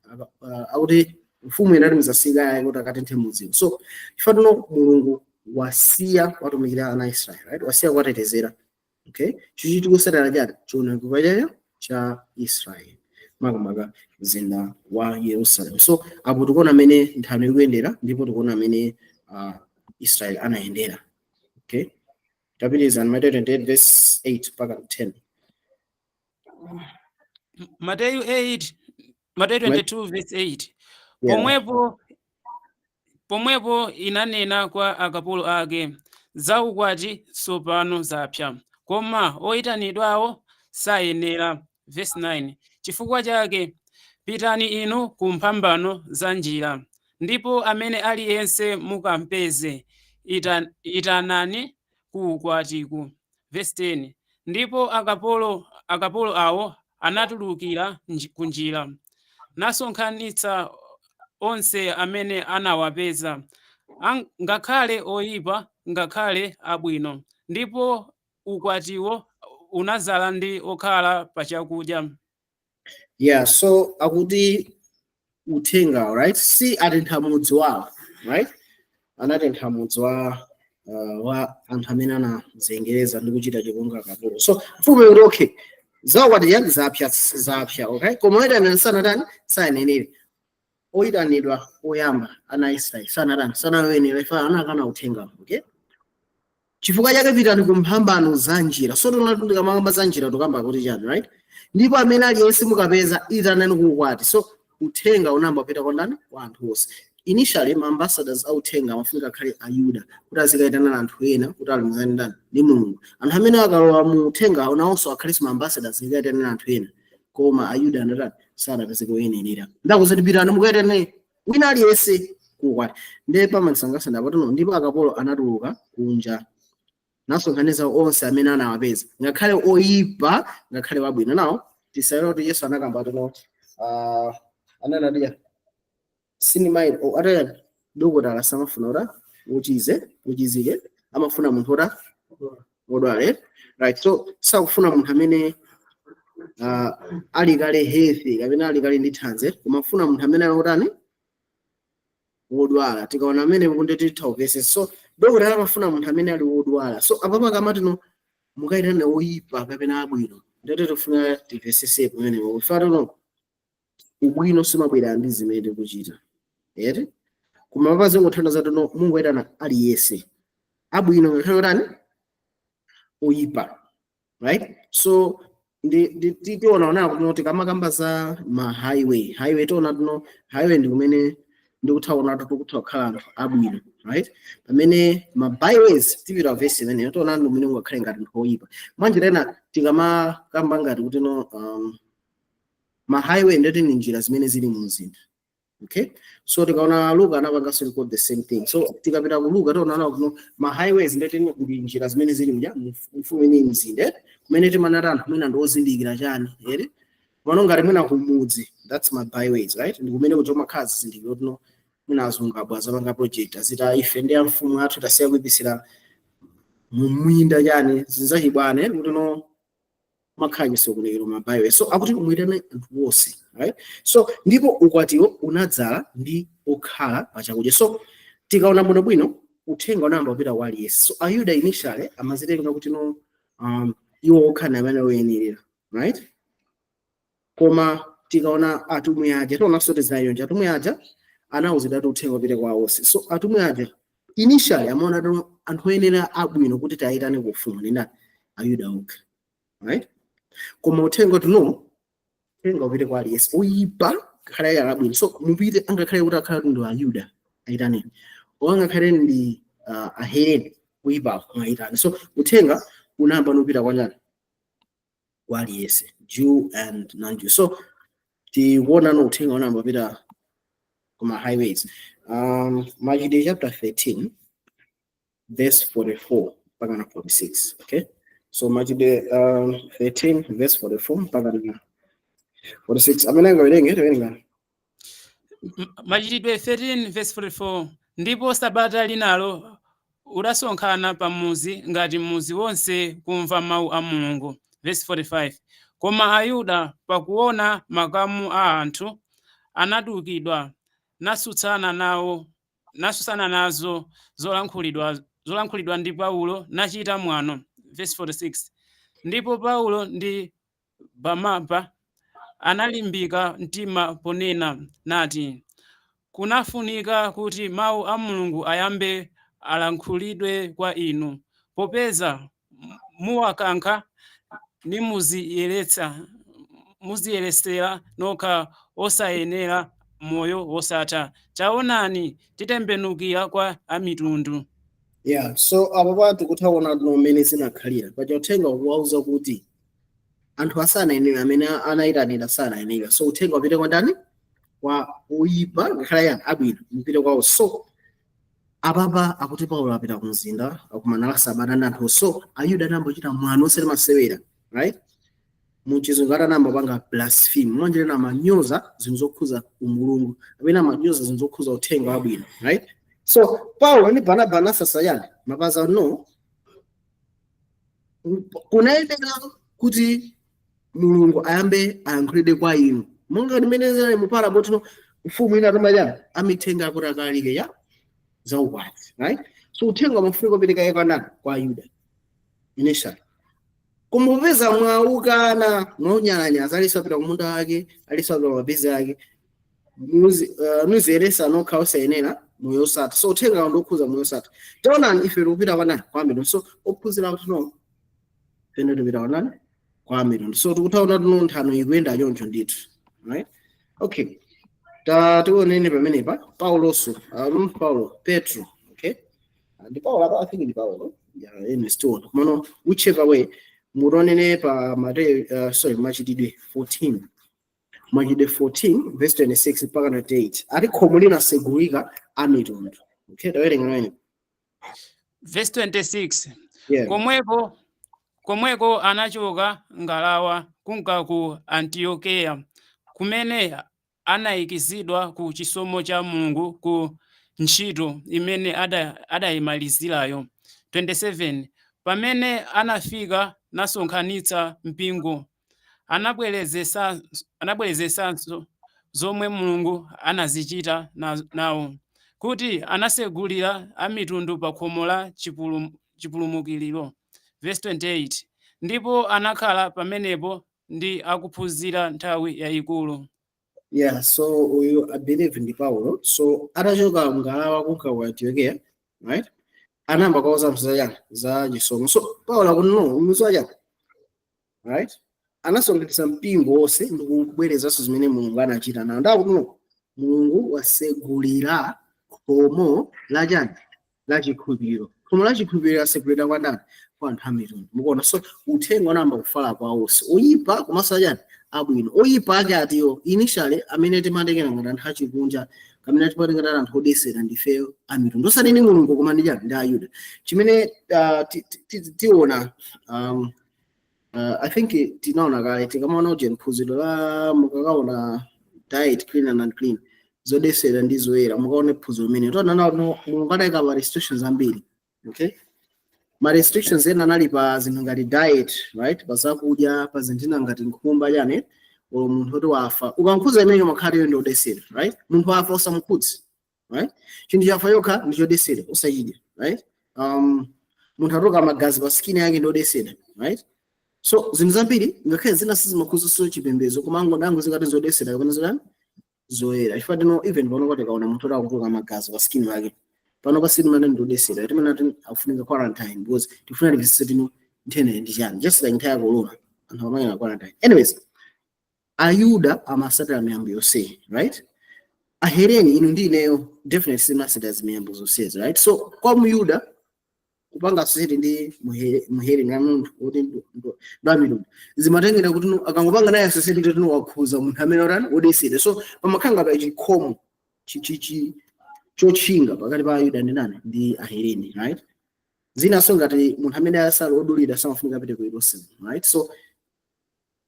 akuti mfumu inatumiza asilikali ake kuti akatenthe mudziwo. So chifukwa tuno Mulungu wasiya watumikira ana a Israeli, right, wasiya kuwatetezera, okay, chichitika chani? Chiwonongeko chacho cha Israeli, makamaka mzinda wa Yerusalemu. So apo tikuona amene nthano ikuyendera ndipo tikuona amene Israel anayendera. Okay, tapitizani Mateyu 28 verse 8 mpaka 10. Mateyu 8, Mateyu 22 verse 8. Yeah. Pomwepo inanena kwa akapolo ake, "Zaukwati tsopano zapsa, koma oyitanidwawo sayenera." Verse 9: "Chifukwa chake pitani inu ku mphambano za njira, ndipo amene aliyense mukampeze itanani ku ukwatiku." Verse 10: "Ndipo akapolo awo anatulukira ku njira, nasonkhanitsa onse amene anawapeza, ngakhale oyipa ngakhale abwino, ndipo ukwatiwo unadzala ndi okhala pachakudya." Yeah, so akuti uthenga, right, si atentha mudzi wawo, right? Anatentha mudzi wa anthu amene anazengereza ndi kuchita chipongwe akapolo. So mfumu ikuti, "Okay, zaukwati yani zapsa, zapsa, okay, koma oyitanidwa sanatani? Sayenenere." Oyitanidwa oyamba, ana a Israeli, sanatani? Sanayenera ifa anakana uthenga. Okay, chifukwa chake pitani ku mphambano za njira. So tikamakamba za njira tukamba kuti chani, right? Ndipo amene aliyense mukapeza itanani ku ukwati. So uthenga unayamba kupita kwa ndani? Kwa anthu onse. Initially ma ambassadors a uthenga amafunika akhale Ayuda kuti azikayitana anthu ena kuti alumikizane ndani? Ndi Mulungu. Anthu amene akalowa mu uthenga nawonso akhalenso ma ambassadors, azikayitanira anthu ena. Koma Ayuda anatani? Sanapezeke oyenerera. Ndakuti pitani mukayitane wina aliyense ku ukwati. Ndiye pamasangasana apatono, ndipo akapolo anatuluka kunja nasonkhanitsa onse amene anawapeza, ngakhale oyipa ngakhale wabwino. Nawo tisayero kuti Yesu anakamba tuno, ananatiya sinimayi ataya dokotala samafuna ora uchize uchizike, amafuna munthu ora wodwala, right? So sakufuna munthu amene ali kale healthy kapena ali kale ndi thanzi, koma afuna munthu amene ali otani? Wodwala. Tikaona amene kunde titha kupesa. So dokotala amafuna munthu amene ali wodwala. So apapa kamatino mukayitane oyipa kapena abwino, ndete tifuna timvesese pamenepo. Ifatono ubwino simabwera ndi zimene tikuchita ere, koma papa zingothandiza tono mungoyitana aliyense, abwino ngakhale otani? Oyipa, right? So ndi tiona ona kuti tikamakamba za ma highway, highway tiona tuno highway ndi kumene ndikutha kuona kuti tikutha kukhala anthu abwino, right? Pamene ma byways, tipita verse imeneyo, tiona ndi kumene ungakhale ngati munthu oyipa. Mwanjira ina tikamakamba ngati kuti no, ma highway ndeti ni njira zimene zili mu mzinda, okay? So tikaona Luka anapanganso record the same thing. So tikapita ku Luka tiona kuti ma highways ndeti ndi njira zimene zili mja mfumu imene mzinda kumene timanati anthu mwina ndi ozindikira chani ere. Pano ngati mwina kumudzi, that's my byways, right? Ndi kumene kuti umakhala zizindikiro tino mwina azungu abwa azapanga project azita ife ndi amfumu athu tasiya kuipisira mumwinda chani zinzachibwana kuti no makhala chisokonekero ma byways. So akuti umuyitane anthu wonse, right? So ndipo ukwatiwo unadzala ndi okhala pachakudya. So tikaona bwinobwino uthenga unayamba kupita kwa aliyense. So Ayuda initially amazitenga kuti no, iwo okha ndi amene oyenerera, right? Koma tikaona atumwi aja, tionanso tizayonja atumwi aja anawuzidwa kuti uthenga upite kwa onse. So atumwi aja initially amaona kuti anthu oyenera abwino kuti tayitane ku ufumu ndi ndani? Ayuda okha, right? Koma uthenga kuti no, uthenga upite kwa aliyense, oyipa ngakhale ali abwino. So mupite, angakhale kuti akhala ndi Ayuda, ayitaneni, angakhale ndi Ahelene oyipawo, ayitane. So uthenga unayamba nupita kwa ndani? Kwa aliyense, Jew and non-Jew. So tikuona no uthenga unayamba kupita kuma highways. Machitidwe chapter 13 verse 44 mpaka na 46. Okay, so Machitidwe 13 verse 44 mpaka na 46. Amene angawerenge, tiwerenga. Machitidwe 13 verse 44. Ndipo sabata linalo udasonkhana pamuzi ngati muzi wonse kumva mawu a Mulungu. Verse 45. Koma Ayuda pakuona makamu a anthu anadukidwa, nasutsana nawo, nasutsana nazo zolankhulidwa ndi Paulo, nachita mwano. Verse 46. Ndipo Paulo ndi Barnaba analimbika mtima ponena nati, kunafunika kuti mawu a Mulungu ayambe alankhulidwe kwa inu. Popeza muwakankha nimuziyeretsa, muziyeretsera nokha osayenera moyo wosatha, taonani, titembenukira kwa amitundu. Yeah, so apo patu kuthaona mmene zinakhalira paja. Uthenga ukuwauza kuti anthu asanayenera, amene anayitanira sanayenera. So uthenga upite kwa ndani? Kwa oyipa ngakhale yani abwino, mpite kwawo. So apapa akuti Paulo apita ku mzinda, akumana la sabata ndi anthu. So Ayuda anambochita mwano osati masewera, right? Muchizungu atanamba panga blasphemy, mwanjira amanyoza zinthu zokhuza umulungu amene amanyoza zinthu zokhuza uthenga wabwino, right? So Paulo ndi Barnaba anasasa yani mapaza. No, kunayenera kuti Mulungu ayambe ayankhulide kwa inu, monga limene zinali mu parable tino, mfumu ina atuma chani? Amithenga akuti akalike ya zaukwati, right? So uthenga umafunika kupereka kwa ndani? Kwa Ayuda initially. Koma popeza mwaukana, mwaunyalanyaza, aliso apita kumunda wake, aliso apita kumapezi ake, muziyeresa nokha osayenera moyo osatha. So uthenga ndi okhuza moyo osatha. Taonani, ife tikupita kwa ndani? Kwa amitundu. So ophunzira kuti no, tene tipita kwa ndani? Kwa amitundu. So tikuthaona tino nthano ikuyenda choncho ndithu, right? Okay, ta tionene pamenepa Pauloso, Paulo, Petro. Okay, ndi Paulo apa, I think ndi Paulo. Yeah, ene still komano whichever way, mutionene pa Mateyu, sorry, Machitidwe 14, Machitidwe 14 verse 26 mpaka 28, ati khomo linasegulika amitundu. Okay, tawerenga pamene. Verse 26. Yeah. Komweko anachoka ngalawa kunka ku Antiokeya, kumene anayikizidwa ku chisomo cha Mulungu ku ntchito imene adayimalizirayo. 27 Pamene anafika nasonkhanitsa mpingo, anabwerezesanso zomwe Mulungu anazichita nawo, kuti anasegulira amitundu pa khomo la chipulumukiriro. Verse 28. Ndipo anakhala pamenepo ndi akuphunzira nthawi yayikulu. Yeah, so uyu I believe ndi Paulo. So atachoka ngalawa kunka ku Antiokeya, right, anayamba kuwauza anthu za chani? Za chisomo. So Paulo akuti no, umuziwa chani, right? Anasonkhanitsa mpingo wonse ndikubwerezanso zimene Mulungu anachita nawo. Ndakuti no, Mulungu wasegulira khomo la chani? La chikhulupiriro. Khomo la chikhulupiriro lasegulira kwa ndani? Kwa anthu amitundu. Mukuona? So uthenga unayamba kufala kwa onse, oyipa komanso achani? Abwino. Oyipa ake atiyo initially amene timatengera ngati anthu achikunja, kamene timatengera anthu odesera, ndifeyo amitundu, osati ndi Mulungu koma ndi chani? Ndi Ayuda. Chimene tiona, I think tinaona kale, tikamaona uje mphunziro la, mukakaona diet, clean and unclean, zodesera ndi zoyera, mukaone phunziro limene tiona nawo Mulungu adayika pa restrictions ambiri. Okay, ma restrictions ena anali pa zinthu ngati diet, right? Pa zakudya, pa zinthu zina ngati nkhumba chani, or munthu oti wafa, ukankhuza imene umakhala iyo ndi odesera, right? Munthu wafa usamukhudze, right? Chinthu chafa yokha ndi chodesera, usachidya, right? Munthu atoka magazi pa skin yake ndi odesera, right? So zinthu zambiri, ngakhale zina sizimakhudza chipembedzo, koma ango zingati zodesera kapena zotani? Zoyera. Chifukwa tino even pano patikaona munthu oti akutoka magazi pa skin yake, pano pa skin mane ndi odesera, timene ati akufunika quarantine because tifuna tivisise tino nthenda ndi chani, just like nthawi ya corona. Anthu amapanga quarantine. Anyways, Ayuda amasatira miyambo yonse, right? Ahereni, inu ndi ineyo, definitely simasatira zimiyambo zonsezi, right? So kwa Muyuda kupanga associate ndi Muhereni ya munthu kuti ndo amitundu zimatengera kuti akangopanga naye associate kuti wakhuza munthu amene otani, wodetsedwa. So pamakhala pa chikhomo chotchinga pakati pa Ayuda ndi nani, ndi Ahereni, right? Zinanso ngati munthu amene asali odulidwa samafunika apite ku Yerusalemu, right? So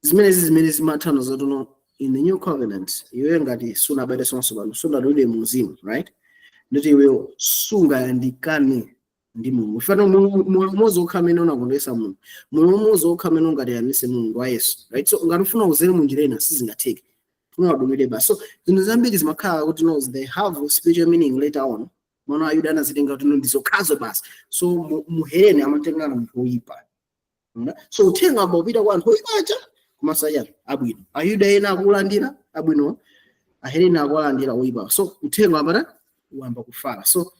zimenezi zimene zimathana zatuno in the new covenant, iwe ngati sunabadwe mwatsopano, sunadulidwe mu mzimu, right, nditi iweyo sungayandikane ndi Mulungu. Fano moyo umodzi wokha amene unakondwetsa Mulungu, moyo umodzi wokha amene ungatiyanise Mulungu wa Yesu, right? So ngati ufuna uzere munjira ina, sizingatheke, ufuna udulidwe basi. So zinthu zambiri zimakhala kuti no, they have spiritual meaning later on. Mwana Ayuda anazitenga kuti no, ndizokhazo basi. So Muhereni amatengana munthu woyipa. Unaona? So uthenga ambopita kwa anthu oyipa komanso achani, abwino. Ayuda ena akulandira abwino, Ahelene akuwalandira oyipa. So uthenga wapata wamba kufala. So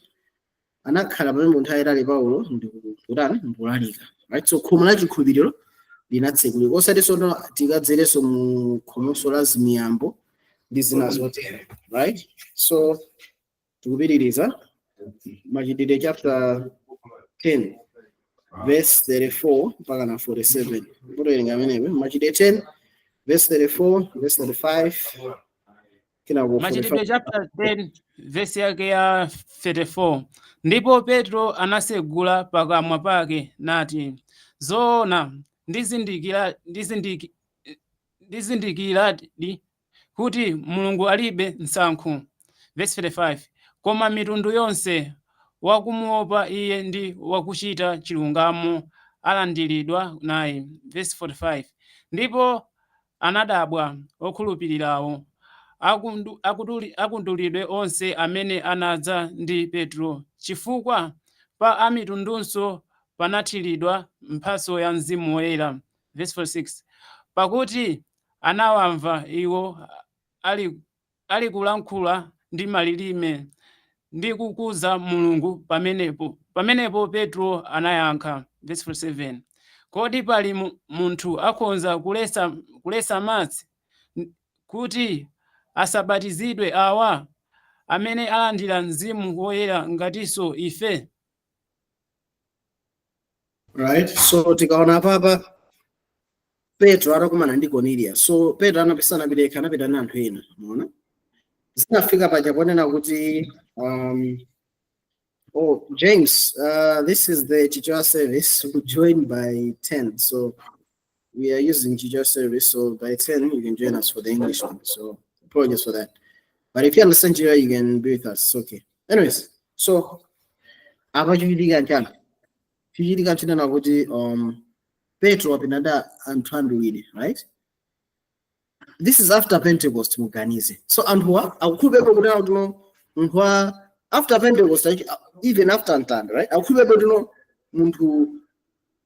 anakhala pamene munthu ayitali Paulo ndikutani, ndikulalika, right? So khomo la chikhulupiriro linatsekulika, osati sono tikadzerenso mu khomonso la zimiyambo ndi zina zotere, right? So tikupitiriza Machitidwe chapter 10 verse 34 mpaka na 47. Kutowerenga amenewe Machitidwe 10 verse 34, verse 35, kenako Machitidwe 45. Chapter 10 verse yake ya 34. Ndipo Petro anasegula pakamwa pake nati, "Zoona ndizindikiradi kuti Mulungu alibe tsankho." Verse 35. Koma mitundu yonse wakumuopa iye ndi wakuchita chilungamo alandiridwa naye. Verse 45. Ndipo anadabwa okhulupirirawo akudulidwe onse amene anadza ndi Petro, chifukwa pa amitundunso panathiridwa mphatso ya Mzimu Woyera. Verse 46. Pakuti anawamva iwo ali kulankhula ndi malilime ndi kukuza Mulungu. Pamenepo Petro anayankha, verse 47, "Kodi pali munthu akhoza kulesa madzi kuti asabatizidwe awa amene alandira Mzimu Woyera ngatinso ife?" Right, so tikaona papa Petro atakumana ndi Cornelius. So Petro anapesana anapita, anapita ndi anthu ena. Muona zinafika paja ponena kuti oh, James, this is the Chichewa service. We join by 10, so we are using Chichewa service, so by 10 you can join us for the English one. So apologies for that, but if you understand Chichewa, you can be with us. It's okay. Anyways, so apa chichitika nchani? Chichitika chinena kuti Petro wapita ndi anthu ambiri, right? This is after Pentecost, muganize. So anthuwa akukhulupirira kuti kuti no, munthu wa after Pentecost, even after mtanda, right, akukhulupirira kuti no, munthu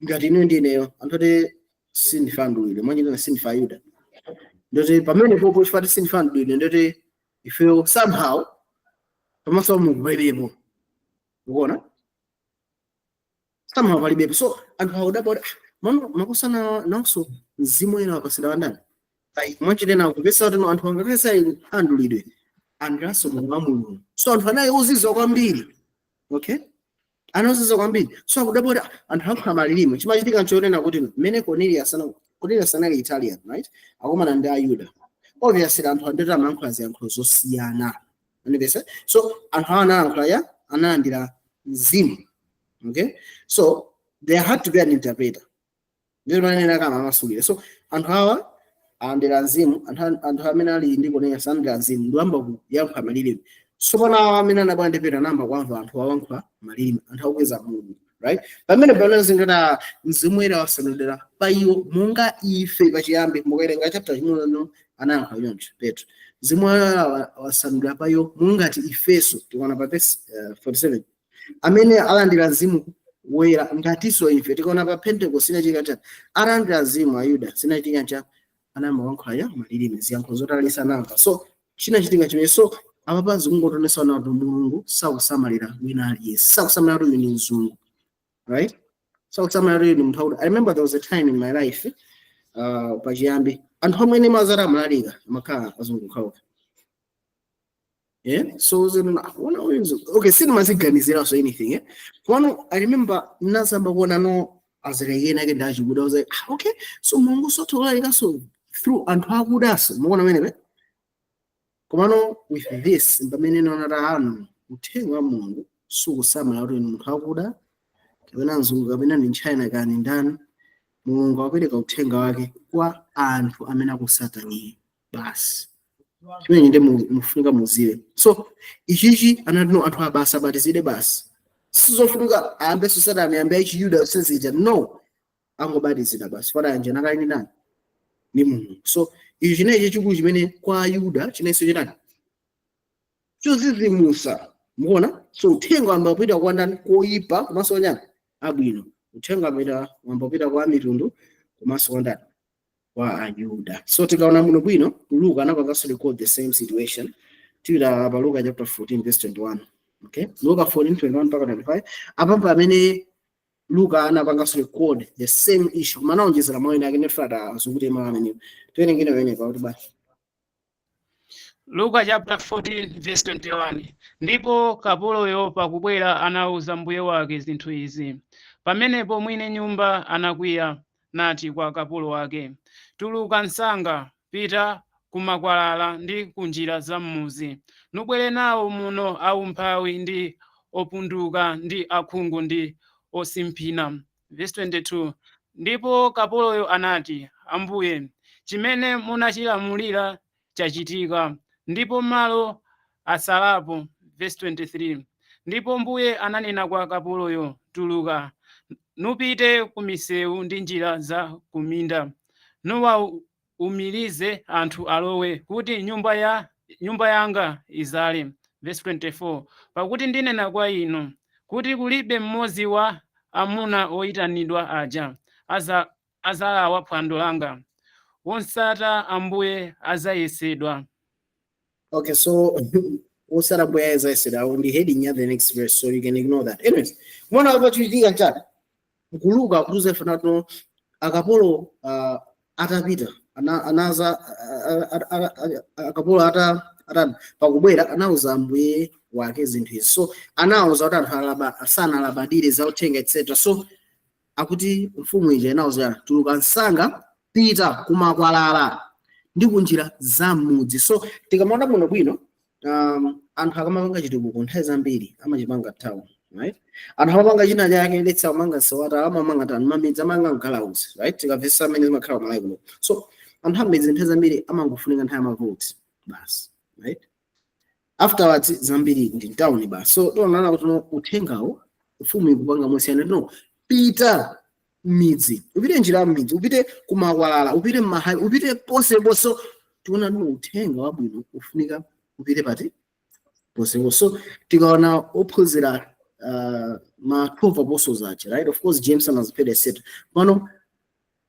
ngati ine ndi ineyo, anthu ati sindife andulidwe, mwanjinena sindife Ayuda, ndoti pamene popo chifukwa sindife andulidwe, ndoti ifeyo somehow pamaso pa Mulungu palibepo, ukuona, somehow palibepo. So anthu akudabwa kuti, "Ah, mano makosana nawonso Mzimu Woyera wapatsidwa pandani?" Mwanjinena kupesa kuti no, anthu angakhaisa andulidwe andiranso moyo wa Mulungu. So anthu anayi ozizwa kwambiri, okay, anozizwa kwambiri. So akudabwa kuti anthu akhala malilime. Chimachitika nchonena kuti mmene Cornelius anali Italian, right, akumana ndi Ayuda, obviously anthu andoti amayankhula ziyankhulo zosiyana, andipesa. So anthu awa anayankhula ya analandira mzimu, okay, so there had to be an interpreter. Ndiyo manena kama amasulira. So anthu awa alandira mzimu, anthu amene ali ndi Cornelius alandira mzimu ndiyamba kuyankhula malilime. So pano awa amene anabwera ndi Petro anayamba kuamva anthu awankhula malilime, anthu akukweza Mulungu, right? Pamene zingati Mzimu Woyera wasanulira pa iwo monga ife pachiyambi. Mukawerenga chapter chimene anayankhula choncho Petro, Mzimu Woyera wasanulira pa iwo mongati ifeso. Tikaona pa verse 47, amene alandira Mzimu Woyera ngatinso ife. Tikaona pa Pentecost sinachitika chani? Alandira mzimu Ayuda, sinachitika chani? Anayamba kuyankhula ya malilime, ziyankhulo zotalisa anamva. So chinachitika chimene, so apa zikungotonesa kuti Mulungu sakusamalira wina aliyense, sakusamalira kuti uyu ndi mzungu, right, sakusamalira kuti uyu ndi munthu akuti. I remember there was a time in my life Pachiyambi anthu amene mazara amalalika amakhala azungu okhaokha, yeah. So then ona uyu, okay, sinimaziganizira so anything, eh. Komano I remember nazamba kuona no azilekena ake ndachikuda, I was like, "Ah, okay, so Mulungu sotholalika so through anthu akudaso." Mukuona pamenepe? Komano with this pamene naona ta anu uthenga wa Mulungu sukusamala kuti ni munthu akuda kapena mzungu kapena ni China kani ndani. Mulungu akupereka uthenga wake kwa anthu amene akusataniye basi. Chimene ndi mufunika muziwe. So ichichi anati no, anthu abasi abatizidwe basi, sizofunika ayambenso Satani, ayambe achiyuda sezija, no, angobatizidwa basi fana nakali ndi ndani? Ndi Mulungu. So ichi chinechi chikulu chimene kwa Ayuda chinenso chitani chozizimusa, mukuona? So uthenga wamba kupita kwa ndani? Koyipa komanso nyani abwino. Uthenga wamba kupita kwa mitundu komanso kwa ndani? Kwa Ayuda. So tikaona muno bwino, Luka anapanganso record the same situation. Tipita pa Luka chapter 14 verse 21. Okay, Luka 14 21 mpaka 25. Apa pamene Luka anapanganso record the same issue, koma anaonjezera mawu ena ake nefata azikuti mawu amenewo. Tiwerengere pamene pakuti basi. Luka chapter 14 verse 21. Ndipo kapoloyo pakubwera anawuza mbuye wake zinthu izi. Pamenepo mwini nyumba anakwiya nati kwa kapolo wake, "Tuluka msanga, pita kumakwalala ndi kunjira za m'muzi, nubwere nawo muno aumphawi ndi opunduka ndi akhungu ndi osimphina." Verse 22. Ndipo kapoloyo anati, "Ambuye, chimene munachilamulira chachitika, ndipo malo asalapo." Verse 23. Ndipo mbuye ananena kwa kapoloyo, "Tuluka nupite ku misewu ndi njira za kuminda, nuwawumirize anthu alowe, kuti nyumba yanga izale." Verse 24. Pakuti ndinena kwa inu kuti kulibe mmodzi wa amuna oyitanidwa aja azalawa phwando langa. Wosata ambuye azayesedwa. Okay, so wosata mbuye azayesedwa ndi heading ya the next verse, so you can ignore that. Anyways, mwana apa chichitika nchani? Nkuluka kutuza ifanato akapolo atapita anaza akapolo ata pakubwera anauza mbuye wake zinthu izi. So anauza kuti anthu sanalabadire za uthenga, etc. So akuti mfumu ija inauza, "Tuluka msanga, pita kumakwalala ndi kunjira za mudzi." So tikamaona muno bwino, anthu akamapanga chitukuko nthawi zambiri amachipanga town, right? Anthu amapanga china chake, let's amanga sewata, amamanga tani mamidzi, amanga mgalauzi, right? Tikamvetsa amene zimakhala kumalawi kuno. So anthu amidzi nthawi zambiri amangofunika nthawi yamavoti basi, right? Afterwards zambiri ndi town basi. So tionana kuti no, uthengawo mfumu ikupanga mosiyana, no, pita m'midzi, upite njira ya m'midzi, upite kumakwalala, upite m'mahayi, upite ponseponse. So tiona no, uthenga wabwino ufunika upite pati? Ponseponse. So tikaona ophunzira ma 12 apostles aja, right? Of course James anaziphedwa, etc. Pano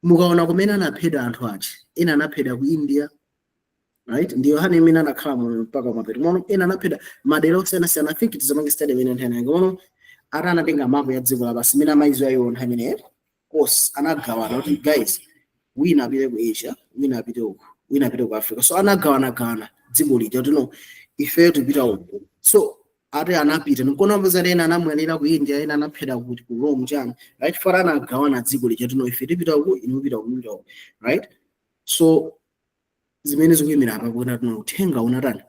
mukaona kumene anaphedwa anthu aja, ena anaphedwa ku India, right? Ndi Yohane imene anakhala moyo mpaka mapeto. Mono ena anaphedwa madera osiyanasiyana. I think tizamange study imene nthawi yake. Mono ata anatenga mapu ya dziko lapansi imene amayiziwa iwo nthawi imeneyo course, anagawana kuti, "Guys, wina apite ku Asia, wina apite uku, wina apite ku Africa." So anagawanagawana dziko lija kuti, "No, ifeyo tipita uku." So ati anapita nikuona peza ena anamwalira ku India, ena anaphedwa kuti ku Rome chani, right? For anagawana dziko lija kuti, "No, ife tipita uku, inu mupita uku, mupita uku," right? So zimene zikuyimira apa kuona tino uthenga unatani?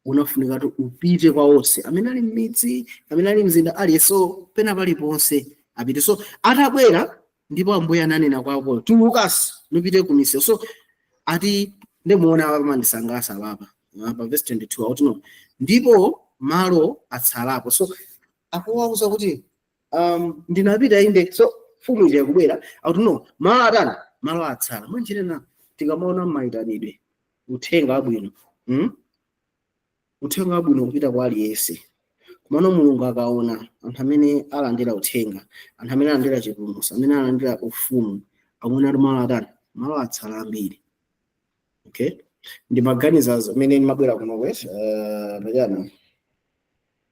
Unafunika kuti upite kwa onse amene ali m'midzi, amene ali mzinda, aliyense pena paliponse apite. So atabwera, ndipo ambuye ananena kwa Apolo, "Tulukasi nupite ku misewu." So ati ndimuona apa pamandisangalatsa apapa pa verse 22, akuti, "No, ndipo malo atsalapo." So akuwauza kuti ndinapita inde. So mfumu ija yakubwera, akuti, "No, malo atani? Malo atsala." Mwanjirena tikamaona mmayitanidwe uthenga wabwino, Uthenga wabwino kupita kwa aliyense. Komano Mulungu akaona anthu amene alandira uthenga, anthu amene alandira chipulumutso, amene alandira ufumu, akuona kuti malo atani? Malo atsala ambiri. Okay, ndimaganiza zimene ndimabwera kuno kwet pachana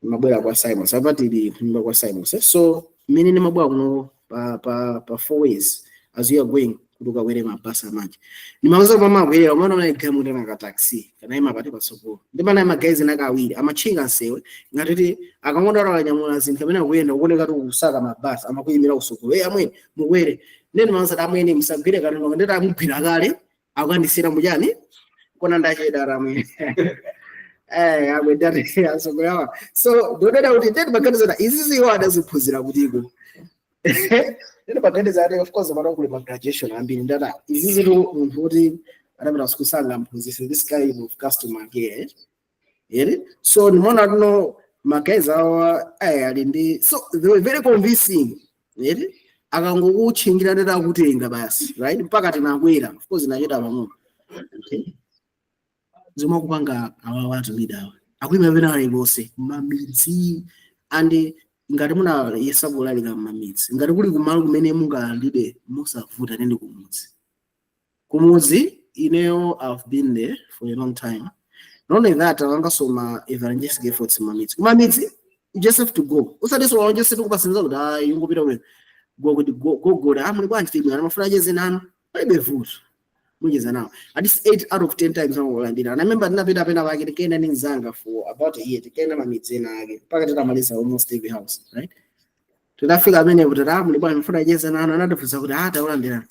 ndimabwera kwa Simon, apa tili kunyumba kwa Simon. So mmene ndimabwera kuno pa four ways, as you are going Kuti ukakwere mabasi amanje ndimauza kuti pamakwera umene unayigamulira na ka taxi kana ima pati patsogolo, ndi pana ma guys naka awiri amatchinga nsewe ngatiti akangoda akanyamula zinthu amene akuyenda kuoneka kuti kusaka mabasi, amakuyimira kusogolo, "Eh, amwene, mukwere." Ndeni mauza, "Amwene, musagwire katundu." Ndeti amugwira kale, akukandisira muchani kona ndachedwa amwene. Eh, amwe ndati asogolo awa. So ndodeda kuti ndeti maganizo izi ziwo adaziphunzira kutiko. Ndeti maganizo ati, of course, mara kuli ma graduation ambiri. Ndata izi zitu munthu kuti adapita sikusanga mphunzitsi, this kind of customer care ere. So nimaona tuno ma guys awa ali ndi, so they were very convincing ere. Akangokutchingira ndeti akutenga basi, right? Mpaka tinakwera. Of course inachita pang'ono. Okay, zomwe akupanga awa watu leader awa akuyima pena aliponse mamidzi, and ngati munayesa kulalika mmamidzi, ngati kuli kumalo kumene mungalalike mosavuta, nende kumudzi. Kumudzi ineyo I've been there for a long time. Not only that, akangaso ma evangelistic efforts mamidzi. Kumamidzi you just have to go, usati walonjese tikupasinza kuti ayi, ungopita kumene go kuti gogoda, "Ah, muli bwanji? Timwe amafuna acheze nanu." Palibe vuto, mucheza nawo. At least 8 out of 10 times amakulandira. And I remember ndinapita pena pake, tikaenda ndi mzanga for about a year, tikaenda mamidzi ena ake mpaka titamaliza almost every house, right? Tinafika amenepo, tati, "Ah, muli bwanji? Mfuna acheze nanu." Anatifunsa kuti, "Ah, takulandira,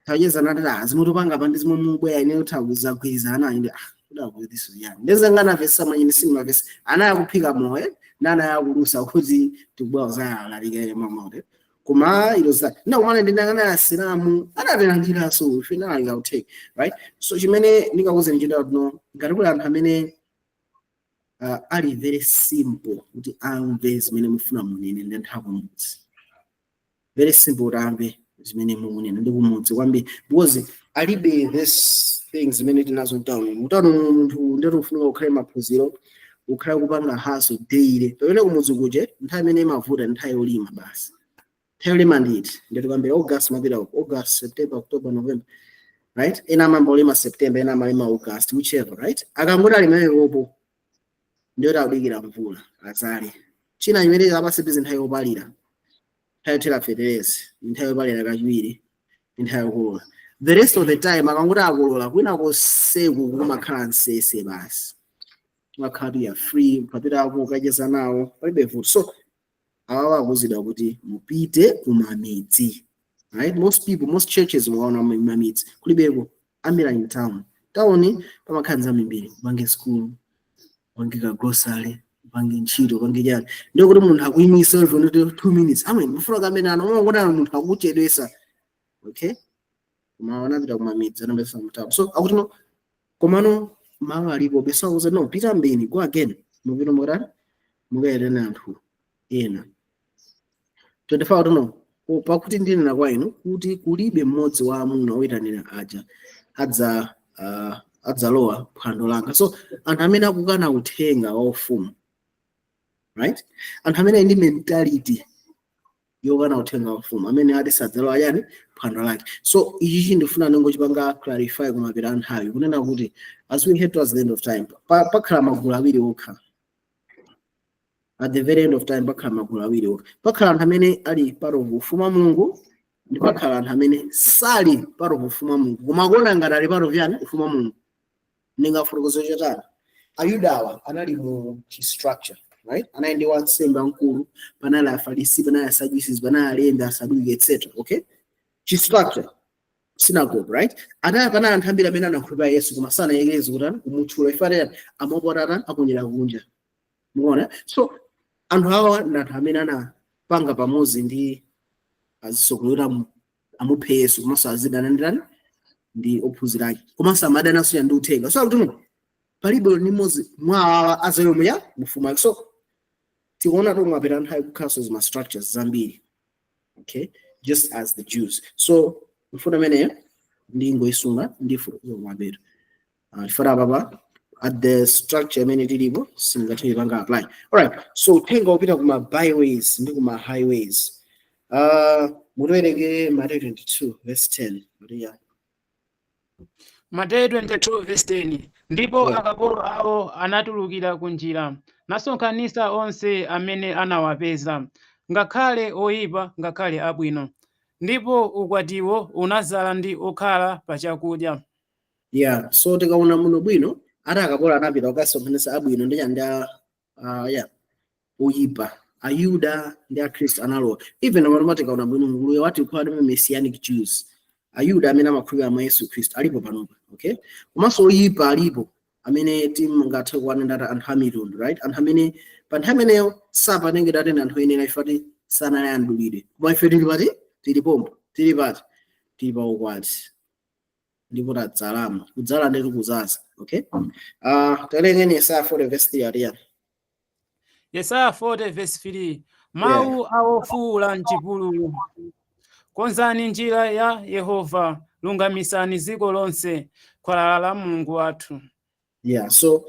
tacheza nati, ah, zimutopanga pa ndi zimwe mubweya ine tagwirizana." Ine, ah, kuda this is yani ndezanganavesa manyini sinimavesa ana akuphika moyo nana yakulusa kuti tikubwa zalalika mamaute. Koma ilo za ndakumana ndinangana asilamu anatilandiraso ife nalalika uthenga, right? So chimene ndingakuwuzeni chita no, ngati kuli anthu amene ali very simple kuti amve zimene mufuna munene, ndi anthu akumudzi. Very simple kuti amve zimene mukunena ndi kumudzi kwambiri, because alibe this things zimene tinazo mtown. Mtown munthu ndeti ufunika ukhale maphunziro, ukhale kupanga hustle daily, pamene kumudzi kuje nthawi imene imavuta nthawi yolima basi. Nthawi yolima nditi ndeti kwambiri August, mapita uko August, September, October, November, right? Ena amamba olima September, ena amalima August, whichever, right? Akangoti alimewepopo ndiyoti akudikira mvula azale. China chimene apasipizi nthawi yopalira, nthawi yothera feterezi, nthawi yopalira kachiwiri, nthawi yokolola. The rest of the time akangoti akolola, kwina koseku kumakhala nsese basi, kumakhala ya free, ukapitako ukacheza nawo palibe vuto. So awawa akuzidwa kuti mupite kumamidzi, right? Most people, most churches mukaona mamidzi kulibeko, ambiri in town. Town pamakhala zambiri, upange school, upange ka grocery, upange ntchito, upange chani. Ndiyo kuti munthu akuyimisa ivo ndi 2 minutes, amwe mufuna kamene ano umaona munthu akuchedwesa. Okay, koma anapita kumamidzi, anapita mtown. So akuti no, komano mawu alipo beso akuza no, pita mbeni, go again, mupita mukatani, mukayitane anthu ena. 25 akuti no, pakuti ndinena kwa inu kuti kulibe mmodzi wa amuna oyitanira aja adza adzalowa phwando langa. So anthu amene akukana uthenga wa ufumu, right? Anthu amene ali ndi mentality yokana uthenga wa ufumu, amene ati sadzalowa chani? Phwando lake. So ichi chindifuna ningochipanga clarify kumapita anthawi, kunena kuti as we head towards the end of time, pakhala magulu awiri okha. At the very end of time pakhala magulu awiri okha. Pakhala anthu amene ali part of ufumu wa Mulungu, ndi pakhala anthu amene sali part of ufumu wa Mulungu koma akuona ngati ali part of yani? Ufumu wa Mulungu. Ndingafotokoze chotani? Ayudawa anali mu structure, right? Anali ndi wansembe wamkulu, panali Afarisi, panali Asadusi, panali alembi, Asaduki, etc. Okay, chi structure, synagogue, right? Anali panali anthu ambiri amene anakhulupirira Yesu koma sanayekeze kuti kumutchula ifanira amapotata akunyera kunja, mukuona? So anthu awa ndi anthu amene anapanga pamodzi ndi azisogolera amuphe Yesu, komanso azidana ndani? Ndi ophunzira ake, komanso amadananso ndi uthenga. So akuti no, palibe ndi mmodzi mwa awawa azalowa mufumu ake. So tikuona tomwe nthawi kukhalanso zima structures zambiri, okay, just as the Jews. So mfundo imeneyo ndingoisunga ndifu kumapeto. Tifuna apapa at the structure imene tilipo singathe ipanga apply. Alright, so uthenga upita kuma byways ndi kuma highways. Mutiwerenge Matthew 22 verse 10, Maria. Mateyu 22 verse 10. Ndipo akapolo awo anatulukira ku njira nasonkhanitsa onse amene anawapeza, ngakhale oyipa ngakhale abwino, Ndipo ukwatiwo unadzala ndi okhala pa chakudya. Yeah, so tikaona muno bwino, ati akapolo anapita kukasonkhanitsa abwino ndi chani, yeah, oyipa. Ayuda ndi Akhristu analowa. Even amaloma, tikaona bwino, nguluyo wati kukhala ndi Messianic Jews, Ayuda amene amakhulupirira mwa Yesu Khristu alipo panopa, okay? Komanso oyipa alipo amene tingathe kuwana ndati anthu a mitundu, right? Anthu amene pa nthawi imeneyo sapanengedwa ati ndi anthu oyenera, ife ati sanali andulidwe. Koma ife tili pati? Tili pompo. Tili pati? Tili pa ukwati ndipo tadzalamo. Kudzala ndi kuzaza, okay? Tawerengeni Yesaya 40 verse 3, atiya. Yesaya 40 verse 3: Mawu a wofuwula m'chipululu, konzani njira ya Yehova, lungamisani dziko lonse khwalala la Mulungu wathu. Yeah, so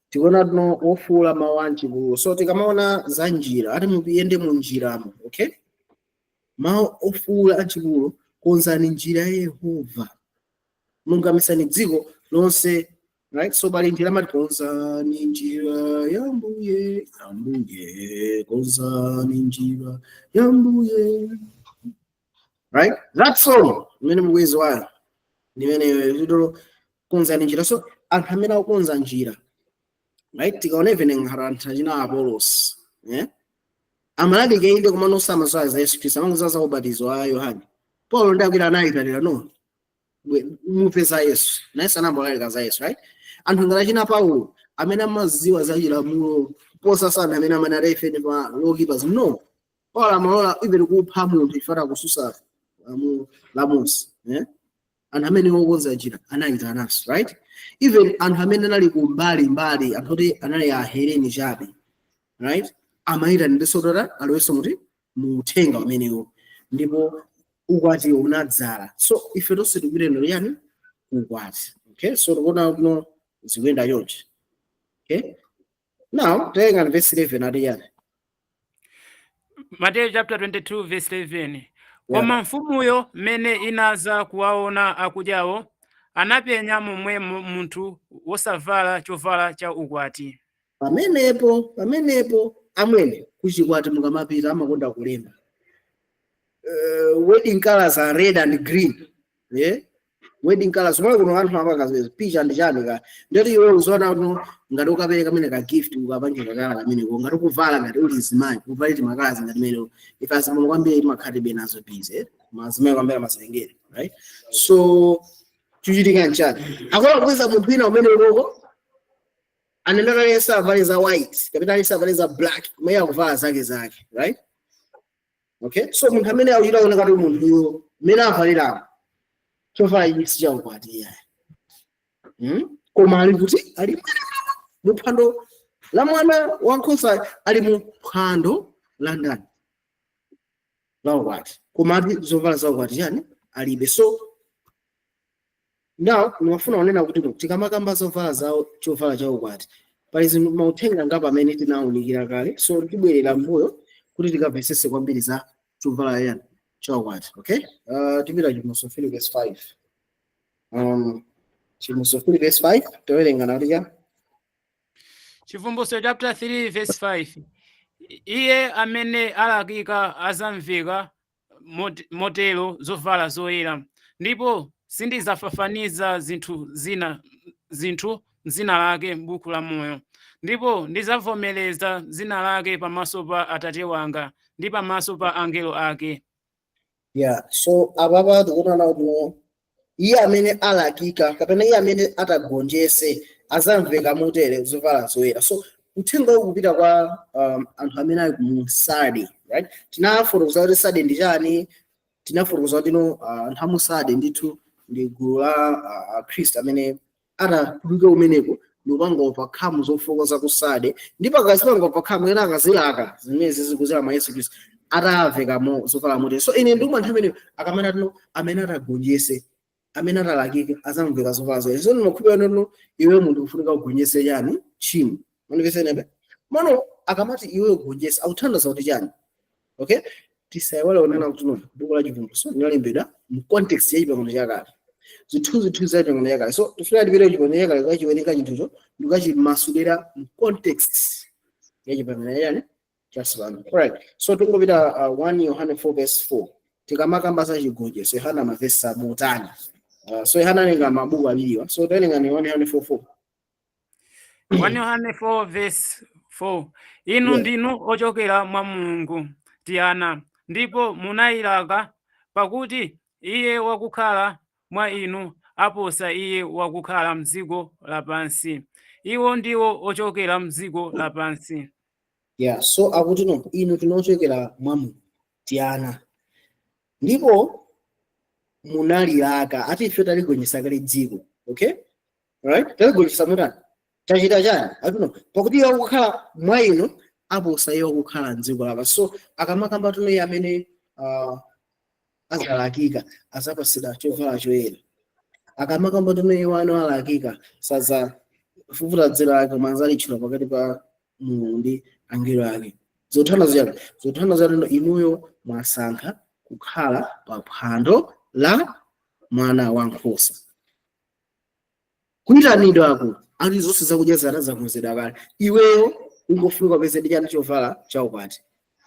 tikuona tuno wofuwula mawu a mchipululu. So tikamaona za njira, ati muyende mu njiramo, okay? Mawu ofuwula a mchipululu, konzani njira ya Yehova, lungamisani dziko lonse, right? So pali njira amati konzani njira ya Mbuye, Ambuye, konzani njira ya Mbuye, right? That song imene mukwezi wayo ndimene zitolo konzani njira. So anthu amene akukonza njira, right? Tikaona even ngati anthu achina Apolos, eh? Amalalika inde, koma nosamazoa za Yesu Khristu, amangoza za ubatizo wa Yohane. Paulo ndi akwira anayitanira no mupeza Yesu, naye sanambolalika za Yesu, right? Anthu ngati achina Paulo amene amaziwa za chilamulo posa sana, amene amanati ife ndi pa law keepers, no. Paulo amalola even kupha munthu ifata kususa lamulo la Mose, eh? Anthu amene okonza njira anayitananso, right? Even anthu amene anali kumbali mbali, anthu oti anali aheleni chabe, right, amayitaniranso tota alowenso muti mu uthenga umenewo, ndipo ukwati unadzala. So ife tonse tikupitendo yani ukwati, okay? So tikuona kuno zikuyenda chonchi, okay? Now tawerenga verse 11, ati yani? Mateyu chapter 22 verse 11: Koma mfumuyo mmene inaza kuwaona akudyawo, anapenya momwemo munthu wosavala chovala cha ukwati. Pamenepo amwene, kuchikwati mukamapita amakonda kulemba "Wedding colors are red and green", yeah? Wedding colors kumene kuno anthu amapanga zimene picha ndi chani ka ndeti iwe uzoona kuti ngati ukapereka kamene ka gift, ukapange kakala kameneko, ngati ukuvala, ngati uli zimayi uvale timakalazi ngati mene ife azimuna kwambiri timakhatibe nazo busy, eh? Mazimayi kwambiri amazilengera, right? So chuchitika nchani? Akola kupeza munthu wina umene ukoko anenera yense avale za white kapena aliyense avale za black, kumene akuvala zake zake, right? Okay, so munthu amene akuchita kuoneka kuti munthuyo mmene avaliramo chovala ichi si chaukwati iyayi, Koma ali kuti? Ali mu phwando la Mwana Wankhosa, ali mu phwando la ndani? La ukwati, koma ati zovala za ukwati chani? Alibe. So now ndimafuna kunena kuti no, tikamakamba zovala zawo, chovala cha ukwati, pali zinthu mauthenga ngapo amene tinawunikira kale. So tibwerera mbuyo kuti tikamvetsetse kwambiri za chovala yani cha ukwati, okay? Tipita Chivumbulutso 3 verse 5. Chivumbulutso 3 verse 5, towerenga nakuti? Chivumbulutso chapter 3 verse 5: Iye amene alakika azamveka motero zovala zoyera, ndipo sindizafafaniza zinthu zina zinthu dzina lake m'buku la moyo, ndipo ndidzavomereza dzina lake pamaso pa Atate wanga ndi pamaso pa angelo ake. Yeah, so apapa tikuona kuti iye amene alakika kapena iye amene atagonjese azamveka motere zovala zoyera. So uthenga uwu kupita kwa anthu amene ali mu Sade, right? Tinafotokoza kuti Sade ndi chani. Tinafotokoza kuti no, anthu amu Sade ndithu ndi gulu la Akhristu amene atatuluke umeneko ndikupanga overcome zofokoza ku Sade, ndipo akazipanga overcome ena akazilaka zimene zizikuzera mwa Yesu Khristu, atavekamo zovala motere. So ine ndikuma anthu amene akamene atino amene atagonjese, amene atalakike, azamveka zovala zoyera. So ndimakhulupirira no, iwe munthu ufunika ugonjese chani? Tchimo. Manimvesenepe mano akamati iwe ugonjese, akuthandiza kuti chani? Okay, tisayiwale kunena kuti no, buku la Chivumbulutso linalembedwa mu context ya Chipangano Chakale, zithunzithunzi za Chipangano Chakale. So tifuna tipite Chipangano Chakale kachiwerenga chinthucho ndikukachimasulira mu context ya Chipangano chani? Chatsopano. Alright, so tingopita 1 Yohane 4 verse 4. Tikamakamba za chigonjetso, Yohana amavesa motani? So Yohana alenga mabuku awiriwa, so tawerenga 1 Yohane 4:4. 1 Yohane 4 verse 4: Inu ndinu ochokera mwa Mulungu, tiana, ndipo munayilaka, pakuti iye wakukhala mwa inu aposa iye wakukhala mdziko lapansi. Iwo ndiwo ochokera mdziko lapansi. Yeah, so akuti no, inu tinochokera mwa Mulungu, tiana, ndipo munalilaka. Ati ife taligonjetsa kale dziko, okay, right? Taligonjetsa mutani? Tachita chani? Ati no, pakuti iye wakukhala mwa inu aposa iye wakukhala mdziko lapansi. So akamakamba tuno, iye amene azalakika azapasidwa chovala choyera. Akamakamba tuno, iye wano alakika sazafufuta dzina lake koma azalitchula pakati pa Mulungu ndi angelo ake. Zothana ziyani? Zothana ziyani? Inuyo mwasankha kukhala pa phwando la Mwana Wankhosa. Kuyitanidwako ali zonse zakudya zana zakonzedwa kale, iweyo ungofunika upeze ndi chani? Chovala chaukwati,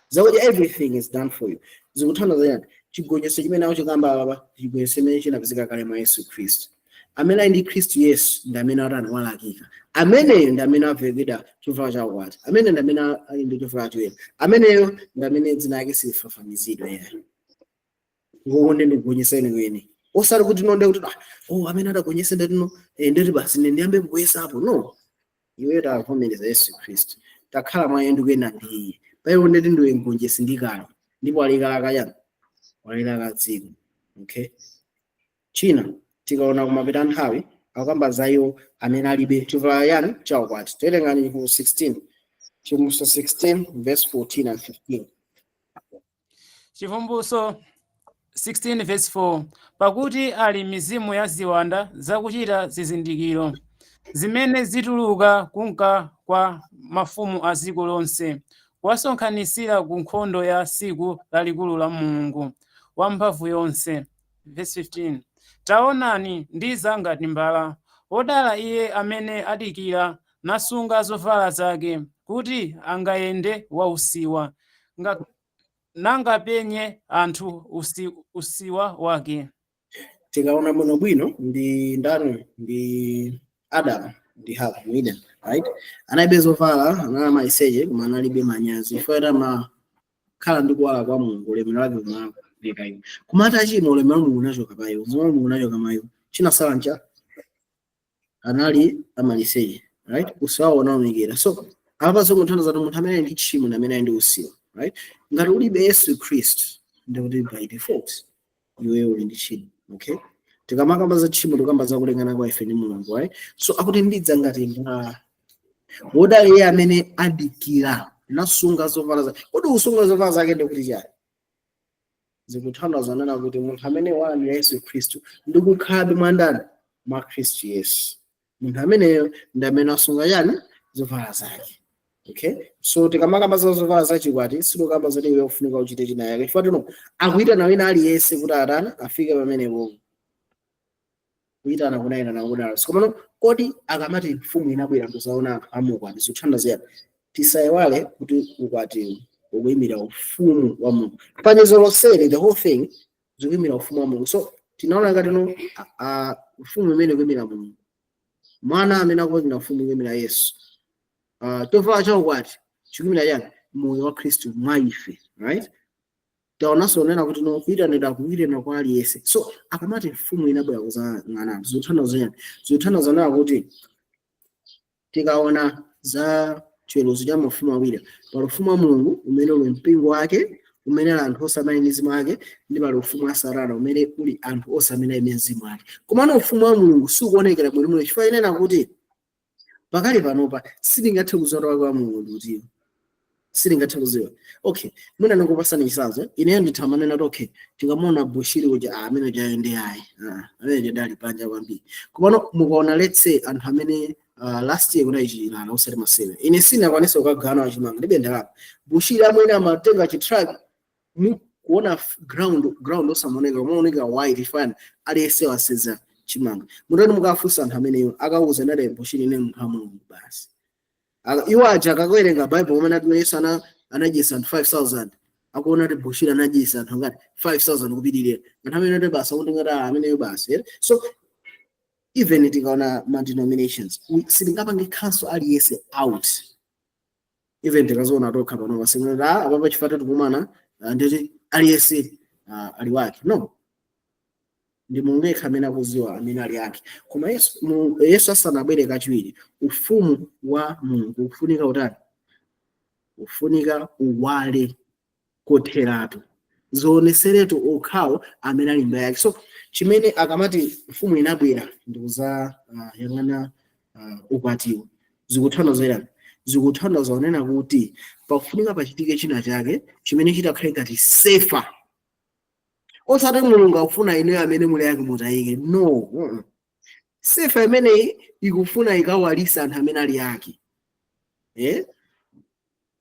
zakudya, everything is done for you. Zikuthana ziyani? Chigonjetso chimene akuchikamba apa, chigonjetso chimene chinapezeka kale mwa Yesu Khristu. Amene ali ndi Khristu Yesu ndi amene atani? Walakika. Ameneyo ndi amene avekedwa chovala chaukwati, amene ndi amene ali ndi chovala choyera, ameneyo ndi amene dzina lake silifafanizidwa. Yayo ngokonde ndikugonjetsa weni, osati kuti nonde kuti ah, oh, amene adagonjetsa ndetino ndeti basi ine ndiyambe kuyesapo. No, iweyo tavomereza Yesu Khristu, takhala mwa iye ndikuyenda ndi iye, paiwo ndeti ndiwe mgonjetsi ndi kale, ndipo alikalaka chani? Walilaka dziko. Okay, china tikaona kumapita nthawi, akukamba za iwo amene alibe chovala yani? Chaukwati. Towerengani ku 16, Chivumbulutso 16 verse 14 and 15. Chivumbulutso 16 verse 4: Pakuti ali mizimu ya ziwanda zakuchita zizindikiro, zimene zituluka kunka kwa mafumu a dziko lonse, kuwasonkhanitsira ku nkhondo ya tsiku lalikulu la Mulungu Wamphamvu yonse. Verse 15: Taonani, ndiza ngati mbala. Wodala iye amene adikira nasunga zovala zake, kuti angayende wausiwa nangapenye anthu usiwa wake. Tikaona bwinobwino, ndi ndani? Ndi Adam ndi Hava mu Eden, right? Analibe zovala, anali maliseche, koma analibe manyazi chifukwa amakhala ndi kuwala kwa Mulungu, ulemerero wake umaleka iwo. Koma atachimwa, ulemerero wa Mulungu unachoka pa iwo, mzimu wa Mulungu unachoka pa iwo. Chinasala ncha anali amaliseche, right? Usiwa unaonekera. So apa zikutanthauza kuti munthu amene ali ndi tchimo ndi amene ali ndi usiwa, right? Ngati ulibe Yesu Khristu, ndikuti by default iweyo uli ndi tchimo, okay? Tikamakamba za tchimo, tikamba za kulengana kwa ife ndi Mulungu, right? So akuti ndidza ngati mbala. Wodala iye amene adikira nasunga zovala zake. Kodi usunga zovala zake ndikuti chani? Zikutanthauza nena kuti munthu amene walandira Yesu Khristu ndi kukhalabe mwandani? Mwa Khristu Yesu, munthu ameneyo ndi amene asunga chani? Zovala zake, okay? So tikamakamba za zovala zachikwati, sitikamba zoti iwe ufunika uchite china yake, chifukwa tino akuyitana wina aliyense kuti atani? Afike pamenepo. Kuyitana kunayitana kudala. Komano kodi akamati mfumu inabwera kuzaona anthu amukwati, zikuthandiza yani? Tisayiwale kuti ukwati ukuyimira ufumu wa Mulungu. Fanizo lonseli, the whole thing, zikuyimira ufumu wa Mulungu. So tinaona ngati no ufumu imene ikuyimira Mulungu, mwana amene akupangina ufumu ikuyimira Yesu, chovala chaukwati chikuyimira chani? Moyo wa Khristu mwa ife, right? Taonanso nena kuti no, kuyitanidwa kuyitana kwa aliyense. So akamati mfumu inabwera kuzang'ana, zikutanthauza chani? Zikutanthauza nena kuti tikaona za chiweruzo cha mafumu awiri, pali ufumu wa Mulungu umene uli mpingo wake, umene ali anthu osamene ndi mzimu wake, ndi pali ufumu wa Satana umene uli anthu osamene ali ndi mzimu wake. Komano ufumu wa Mulungu sukuonekera bwinobwino, chifukwa inena kuti pakali panopa sitingathe kudziwa wake wa Mulungu ndi utiwo, sitingathe kudziwa. Okay, mwina ndikupasani chitsanzo. Ineyo ndithamanena kuti okay, tikamuona Bushiri kuja, ah, amene jayo ndi ayi, ah, amene jadali panja kwambiri. Komano mukaona, let's say, anthu amene last year kunali chilala osati masewera, ine sinakwanisa kukagana wachimanga, ndibe ndalama. Bushiri amwene amatenga chitruck mu kuona ground osamuoneka, kumaoneka white fine, aliyense waseza chimanga. Mutati mukafunsa anthu ameneyo, akauza ndale Bushiri ine munthu wa Mulungu basi. Iwo aja akakuwerenga Bible kumene ati Yesu anadyetsa anthu 5000. Akuona kuti Bushiri anadyesa anthu ngati 5000 kupitirira, anthu amene ati basi akuti ngati ameneyo basi, eh? So even tikaona ma denominations, sitingapange cancel aliyense out. Even tikazoona tokha pano pasinati apapa chifukwa tikumana, nditi aliyense ali wake. No, ndi Mulungu yekha amene akuziwa amene ali ake. Koma Yesu, Yesu asanabwere kachiwiri, ufumu wa Mulungu ufunika utani? Ufunika uwale kotheratu, zioneseretu okhawo amene ali mbali yake. So chimene akamati mfumu inabwera ndikuza yang'ana ukwatiwo, zikuthandiza irani? Zikuthandiza kunena kuti pakufunika pachitike china chake chimene chitakhale ngati sefa, osati Mulungu akufuna inuyo amene muli yake mutayike, no. Sefa imeneyi ikufuna ikawalisa anthu amene ali ake, eh?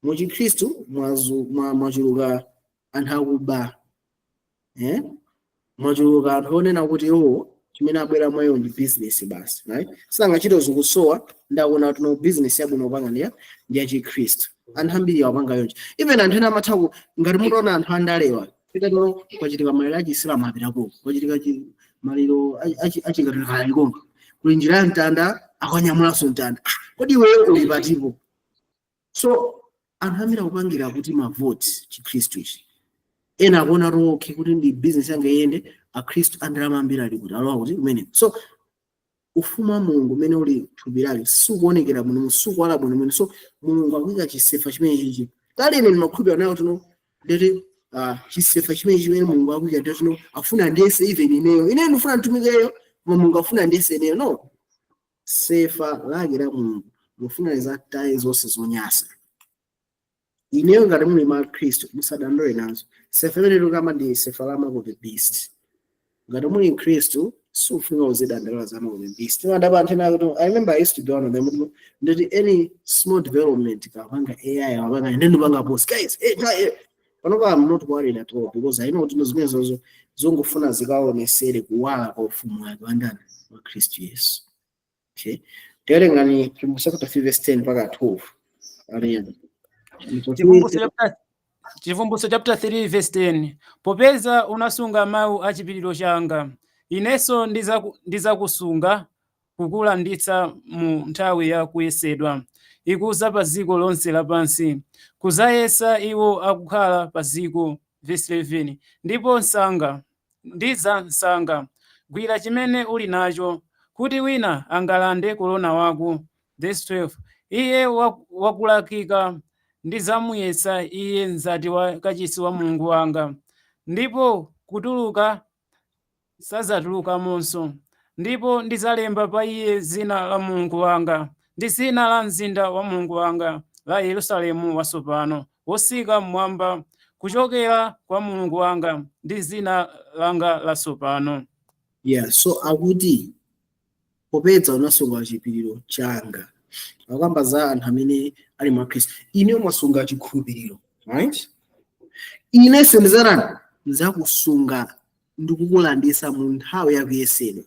Muchikhristu mwachuluka anthu akuba, eh? Mwachuluka anthu onena kuti iwo chimene abwera mwayo ndi business basi, right? Sangachito zikusowa, ndakuona kuti no, business yabwino kupanga ndi ya chikhristu. Anthu ambiri awapanga yonje. Even anthu ena amatha ngati mutaona anthu andalewa pita no, kwachitika maliro achisilamu apitako, kwachitika maliro achikatolika alikonko, kuli njira ya mtanda akanyamulanso mtanda. Ah, kodi iweyo uli patipo? So anthu ambiri akupangira kuti mavoti chikhristu ichi. Ena akuona okay kuti ndi business yanga iyende. Akhristu andalama ambiri ali kuti alowa kuti kumene. So ufumu wa Mulungu umene uli thupi lake sukuonekera bwino, sukuwala bwino mwene. So Mulungu akuyika chisefa chimene chichi. Kale ine ndimakhulupirira nayo tino ndeti chisefa chimene chimene Mulungu akuyika ndeti no, afuna ndiyese even ineyo, ineyo ndifuna nditumikeyo, koma Mulungu afuna ndiyese ineyo. No, sefa lake la Mulungu mufuna lizataye zonse zonyasa. Ineyo ngati muli mwa Khristu, musadandole nazo. Sefa imene tikamba ndi sefa la mark of the beast. Ngati muli mkhristu, sufunika uzidandaula za mark of the beast. Timadaba anthu ena kuti, I remember I used to be one of them, nditi any small development kapanga AI kapanga ine ndipanga post, guys, hey, hey. Panopa I'm not worried at all because I know kuti zimene zozo zongofuna zikaonesere kuwala kwa ufumu wake wandani? Wa Khristu Yesu. Okay, tiwerengani Chivumbulutso chapter 3 verse 10 mpaka 12. Aliyeni. Chivumbulutso chapter 3 verse 10: Popeza unasunga mawu a chipiriro changa, inenso ndizakusunga kukulanditsa mu nthawi ya kuyesedwa ikuza pa dziko lonse lapansi, kuzayesa iwo akukhala pa dziko. Verse 11: Ndipo msanga ndiza msanga. Gwira chimene uli nacho, kuti wina angalande korona wako. Verse 12: Iye wakulakika ndidzamuyesa iye mzati wa kachisi wa Mulungu wanga, ndipo kutuluka sadzatulukamonso, ndipo ndidzalemba pa iye dzina la Mulungu wanga ndi dzina la mzinda wa Mulungu wanga, la Yerusalemu watsopano wosika mmwamba kuchokera kwa Mulungu wanga, ndi dzina langa latsopano. Yeah, so akuti popeza unasunga chipiriro changa, akamba za anthu amene ali mwa Khristu. Ine mwasunga chikhulupiriro, right? Inenso ndizatani? Ndizakusunga ndikukulandisa mu nthawi yakuyesedwa.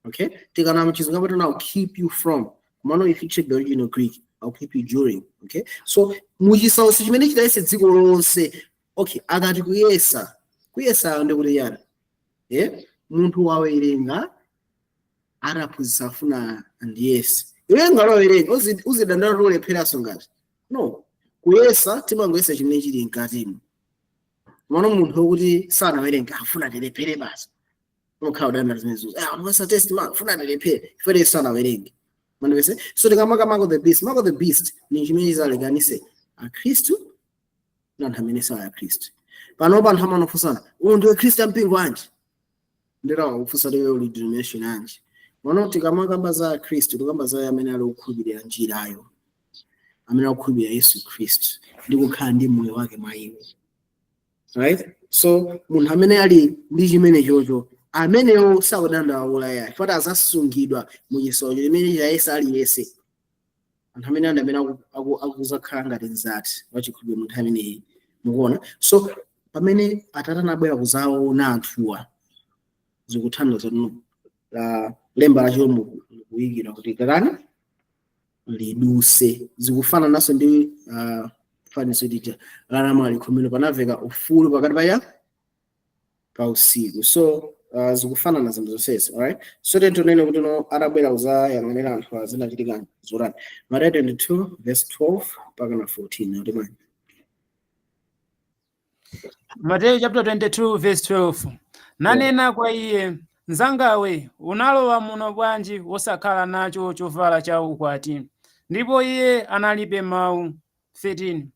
Okay, tikana mchizungu apati now keep you from, komano if you check the original Greek, I'll keep you during. Okay, so muchisautso chimene chitayese dziko lonse. Okay, akati kuyesa, kuyesa ndikuti yani? Eh, munthu wawerenga, ataphunzitsa, afuna andiyese. Iwe ngati wawerenga, uzidandaula kuti ulepheranso ngati? No, kuyesa timangoyesa chimene chili mkatimo. Mano munthu wokuti sanawerenga afuna tilephere basi, umakhala udanda zimenezo. Ah, mukasa test ma afuna tilephere chifukwa sanawerenge. Mandipese? So tikamaka mark of the beast, mark of the beast ni chimene chizalekanise akhristu na anthu amene sali akhristu. Panopa anthu amanofunsana, uyu ndiwe khristu ampingo anji? Ndirawa kufunsa tiwe uli denomination anji? Mano tikamakamba za akhristu, tikamba za amene ali kukhulupirira njirayo, amene akukhulupirira Yesu Khristu ndi kukhala ndi moyo wake mwa iwo, right? So munthu amene ali ndi chimene chocho, amenewo sakudandaula yayi, chifukwa azasungidwa mu chisocho chimene chayesa aliyense. Anthu amene andi amene akuzakhala ngati mzati wachikhulupiriro munthu ameneyi, mukuona? So pamene Atate anabwera kuzaona anthuwa, zikuthandiza no la lemba la chilombo kuyikira kuti kakani liduse. Zikufanananso ndi Fanizo lija la anamwali 10, panamveka ufulu pakati paya pa usiku. So zikufanana zinthu zonsezi, alright? So tinene kuti no, atabwera kuzayang'anira anthu, azinachitika zotani? Mateyu 22 verse 12 mpaka na 14, kuti mani? Mateyu chapter 22 verse 12: Nanena kwa iye, "Mnzangawe, unalowa muno bwanji wosakhala nacho chovala cha ukwati?" Ndipo iye analibe mawu. 13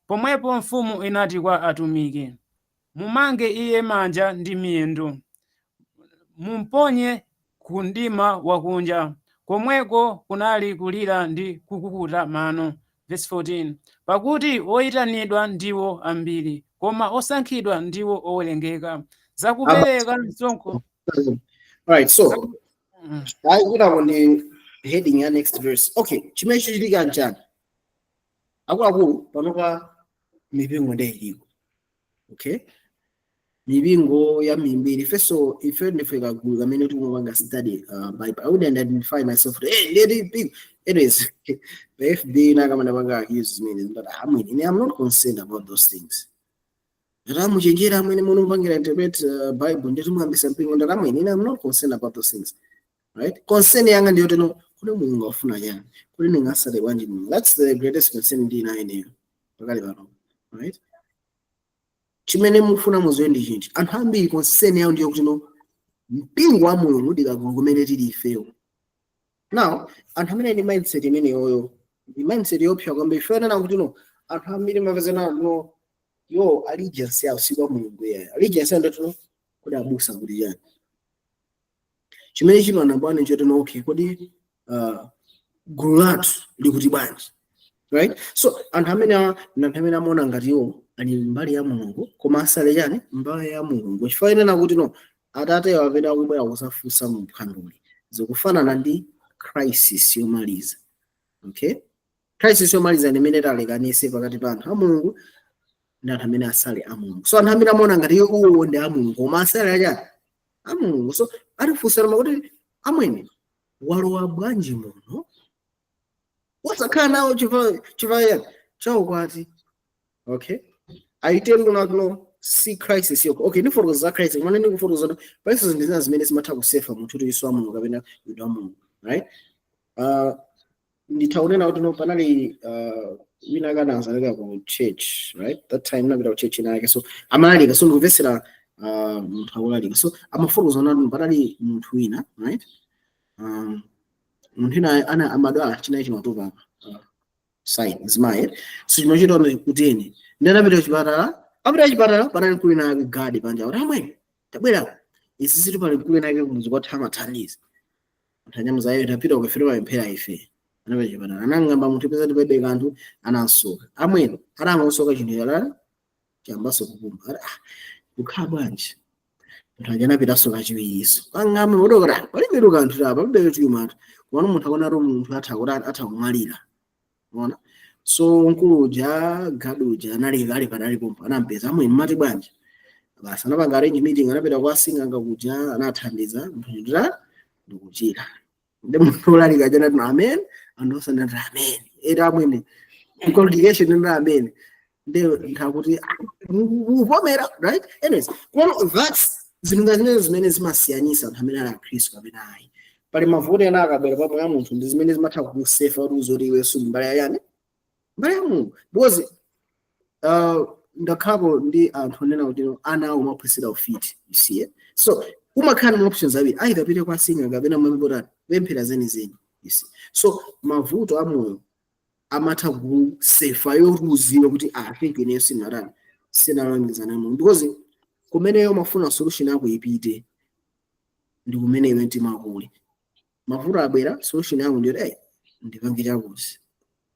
Pomwepo mfumu inati kwa atumiki, "Mumange iye manja ndi miyendo, mumponye ku mdima wakunja, komweko kunali kulira ndi kukukuta mano." Verse 14: Pakuti oyitanidwa ndiwo ambiri, koma osankhidwa ndiwo owerengeka. Zakupereka msonkho. Alright, so ayi, kwinako ndi heading ya next verse. Okay, chimene chichitika nchani, akuluakulu? Panopa mipingo ndiye iliko, okay? Mipingo ya mimbiri. Ifenso ife ndife kagulu kamene tikumapanga study Bible. I wouldn't identify myself, hey, ndiyeti mpingo. Anyways, the FB nakamana panga accuse zimene, but amwene, ine I'm not concerned about those things. Ati amuchenjera amwene, munopangira interpret Bible, nditi muyambisa mpingo. Ndati amwene, ine I'm not concerned about those things, right? Concern yanga ndiyo teno kuti Mulungu afuna chani, kuti ndingasale bwanji Mulungu. That's the greatest concern ndi nayo ineyo pakali pano, right? Chimene mufuna muziwe ndi chinchi: anthu ambiri concern yawo ndiyo kuti no, mpingo wa Mulungu ndikagulu kumene tili ifeyo. Now anthu amene ndi mindset imeneyoyo ndi mindset yopsa kwambiri. Ifeyo kuti no, anthu ambiri mapezana no, yo allegiance yawo si kwa Mulungu yayo, allegiance yawo nditino kuti abusa kuti chani. Chimene chimana bwana nchotino, okay, kodi gulu lathu likuti bwanji, right? So anthu amene ndi anthu amene amaona ngati iwo ali mbali ya Mulungu koma asale chani, mbali ya Mulungu, chifukwa inena kuti no, atate amene akubwera kusafunsa mu phwandoli zikufanana ndi crisis yomaliza. Okay, crisis yomaliza ndi imene talekanise pakati pa anthu a Mulungu ndi anthu amene asale a Mulungu. So anthu amene amaona ngati iwo ndi a Mulungu koma asale achani, a Mulungu. So atifunsana kuti amwene, walowa bwanji muno wasakhala nawo chifukwa chaukwati? Okay, aiteri kunakino si crisis yokha. Okay, ndifotokoza za crisis, kumene ndikufotokoza crisis ndi zina zimene zimatha kusefa munthu kuti iso wa Mulungu kapena yuda wa Mulungu, right? Nditha kunena kuti no, panali wina akanazaleka ku church, right? That time napita ku church inake, so amalalika, so ndikumvetsera munthu akulalika. So amafotokoza nati panali munthu wina, right? Munthu wina ana amadwala chinayi chimatopa apa, sign zimayi. So chimachita kuteni ndi anapita kuchipatala. Apita kuchipatala, panali mkulu wina ake gadi panja kuti, "Amwene, tabwerako, izi ziti pali mkulu wina ake kumuzi kwathu amathandiza anthu anyamuza iye, tapita ukafika pamphera." Ife anapita kuchipatala, anang'amba munthu, peza tipebe kanthu, anansoka. Amwene, atangosoka chinthu chalala chiyambaso kupuma. Ati, "Ah, kukhala bwanji?" Munthu aja anapitanso kachiwiriso, kang'amba madokota, palibetu kanthu tapa, palibetu chiyumatu. Komano munthu akuonatu munthu atha kuti atha kumwalira, ona. So mkulu uja, gadi uja, anali ali padali pompo, anampeza. "Amwene, mmati bwanji?" Basi, anapanga arrange meeting, anapita kwa sing'anga kuja, anathandiza munthu ndita ndikuchira. Ndi munthu olalika aja anati, "Amen." Anthu osanati amen era amwene, congregation ndi amen, ndi nthakuti muvomera, right? Anyways, komano that's zinthu ngati zimene zimene zimasiyanyisa anthu amene ali akhristu kapena ayi. Pali mavuto ena akabwera pamwe ya munthu, ndi zimene zimatha kukusefa kuti uzoti iwe suli mbali ya yani, mbali ya Mulungu, because ndakhalapo ndi anthu onena kuti ana awo umaphunzira ufiti, you see it? So umakhala ndi options awiri: either upite kwa sing'anga kapena mwembotani kupemphera zenizeni, you see. So mavuto amoyo amatha kusefa iwe kuti uziwe kuti, ah, I think ineyo sinatani, sinalangizana Mulungu, because kumeneyo umafuna solution yako ipite ndi kumene iwe mtima kuli. Mavuto abwera, solution yako ndiyo, hey, ndipange chakuti.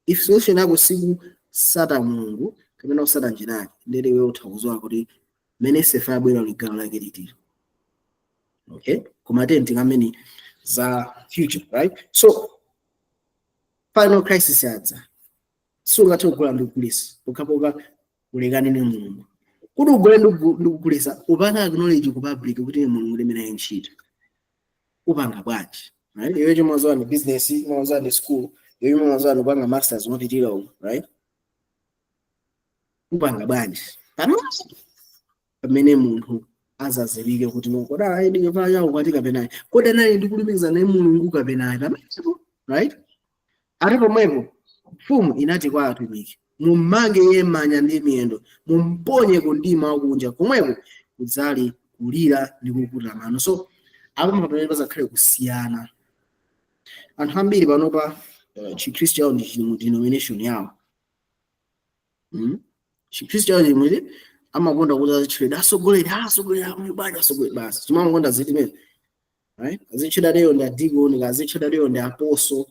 If solution yako sikusata Mulungu kapena kusata njira yake, ndere iwe utha kuzowa kuti mene sefa yabwera ligalo lake litiro. Okay, koma tenti ngamene za future, right? So final crisis yadza, sungathe kugula ndi kugulisa pokhapokha ulekane ndi Mulungu. Kuti ugule ndi kugulisa, upanga acknowledge ku public kuti Mulungu limene ntchito upanga bwanji, right? Iwe chomwe ni business, chomwe ni school, iwe chomwe ni upanga masters, umapitirira uko, right? Upanga bwanji pamene pamene munthu azadziwike kuti no, kodi ali chovala cha ukwati kapena ayi? Kodi anali ndi kulumikizana naye Mulungu kapena ayi? Pamenepo, right, ati pomwepo mfumu inati kwa atumiki, "Mummange iye manja ndi miyendo, mumponye ku mdima wakunja, komweko kudzali kulira ndi kukuta mano." So apo pamene pazakhale kusiyana. Anthu ambiri panopa Chikhristu chawo ndi chili denomination yawo. Chikhristu chawo chimwene amakonda kuti azitchedwa asogoleri, asogoleri amubanja, asogoleri basi. Chimakonda zitimene, right, azitchedwa leyo ndi adikoni, azitchedwa leyo ndi apostle,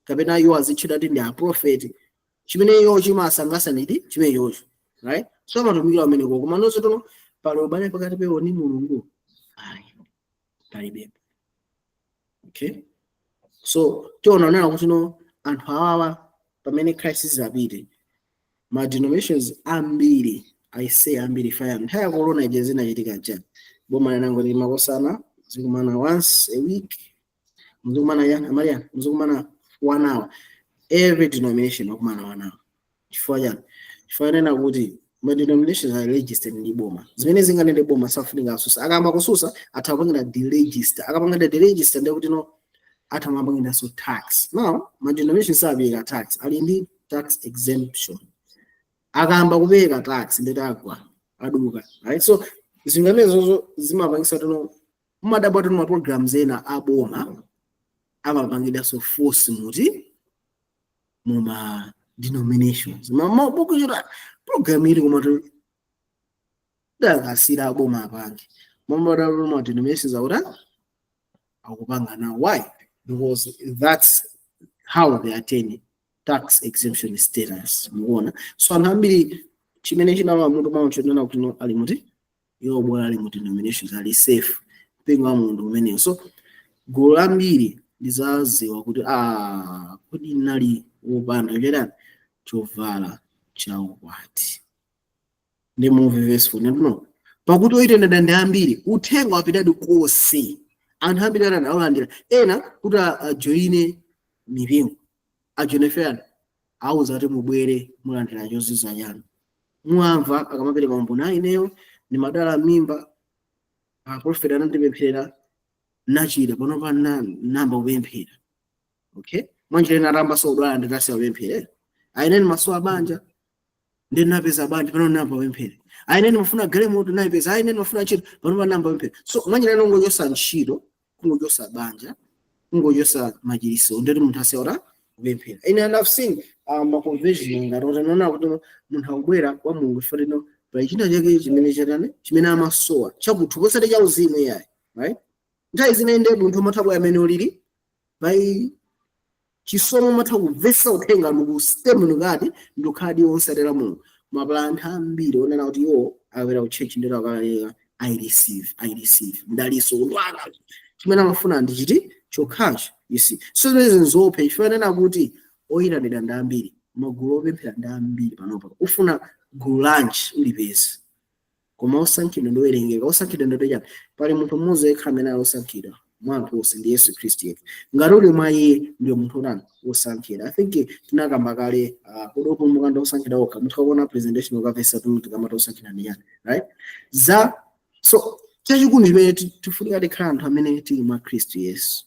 kapena iwo azitchedwa ti ndi aprofeti. Chimene iwo chimasangalatsa ndi chimene iwocho, right? So amatumikira ameneko, koma nonse tono pali ubale pakati pewo ndi Mulungu? Ayi, palibepo. Okay, so tiona nena kuti no, anthu awawa pamene crisis apite, ma denominations ambiri, I say ambiri, fire nthawi ya corona ije zinachitika chani? Boma linangoti makosana zikumana once a week, muzikumana yani amaliyani, muzikumana one hour. Every denomination wakumana one hour. Chifukwa chani? Chifukwa nena kuti ma denominations are registered ndi boma. Zimene zinganene boma safunika asusa. Akamba kususa, atha kupangira deregister. Akapangira deregister, ndiye kuti no, atha mapangiranso tax. Now ma denominations sapereka tax, ali ndi tax exemption. Akamba kupereka tax, ndeti agwa aduka, right? So zinthu zozo zimapangisa tono mumadabwa tono ma programs ena aboma amapangidwanso force muti muma denominations. Mabuku chota program ili koma to dakasira aboma apange mamadabwa ma denominations akuti akupanga now. Why? Because that's how they attain tax exemption status. Mukuona? So anthu ambiri chimene chinalowa mutu mwawo chonena kuti no, ali muti iwo bora ali mu denominations ali safe, mpingo wa munthu umenewo. So gulu lambiri lizaziwa kuti, ah, kodi nali wopanda chedani chovala chaukwati. Ndi muvi verse 4 no, pakuti oyitanidwa ndi ambiri, uthenga wapitadi konse, anthu ambiri atani aulandira. Ena kuti ajoine mipingo, ajoine feyani, auza kuti mubwere mulandira chozizwa chanu. Muamva akamapereka umboni, "Ah, ineyo ndimadala mimba, aprofeti anandipempherera, nachira, panopa namba kupemphera." Okay, mwanjira ina atamba so kudwala, ndikasiya kupemphera. Aine ndimasowa banja, ndinapeza banja, pano namba kupemphera. Aine ndimafuna galimoto, nayipeza. Aine ndimafuna ntchito, panopa namba kupemphera. So mwanjira ina ungochosa ntchito, kungochosa banja, kungochosa machiriso, ndeti munthu asiya kuti kupemphera. Ine and I've seen ma conversion ngati kuti naona kuti munthu akubwera kwa Mulungu chifukwa tino pali china chake chimene chatani, chimene amasowa chakuthupi, osati cha uzimu iyayi, right? Nthawi zina inde munthu umatha kubwera amene ulili by chisomo, umatha kumvetsa uthenga ndikutembenukadi ndikukhaladi wosatera Mulungu. Mapala anthu ambiri onena kuti iwo akapita ku church ndero akalalika, "I receive, I receive mdaliso," kudwala, chimene amafuna ndi chiti chokhacho, you see? So zimene nzophe chifukwa nena kuti oyitanidwa ndi ambiri, magulu opemphera ndi ambiri panopa, ufuna gulu lanji ulipeza, koma osankhidwa ndi owerengeka. Osankhidwa ndi chani? Pali munthu mmodzi yekha amene ali osankhidwa mwa anthu onse, ndi Yesu Khristu yekha. Ngati uli mwa iye, ndiyo munthu utani? Wosankhidwa. I think tinakamba kale kuti opulumuka ndi osankhidwa okha. Munthu akaona presentation ukamvesa kuti tikamati osankhidwa ndi chani, right? Za so chachikulu chimene tifunika tikhala anthu amene tili mwa Khristu Yesu,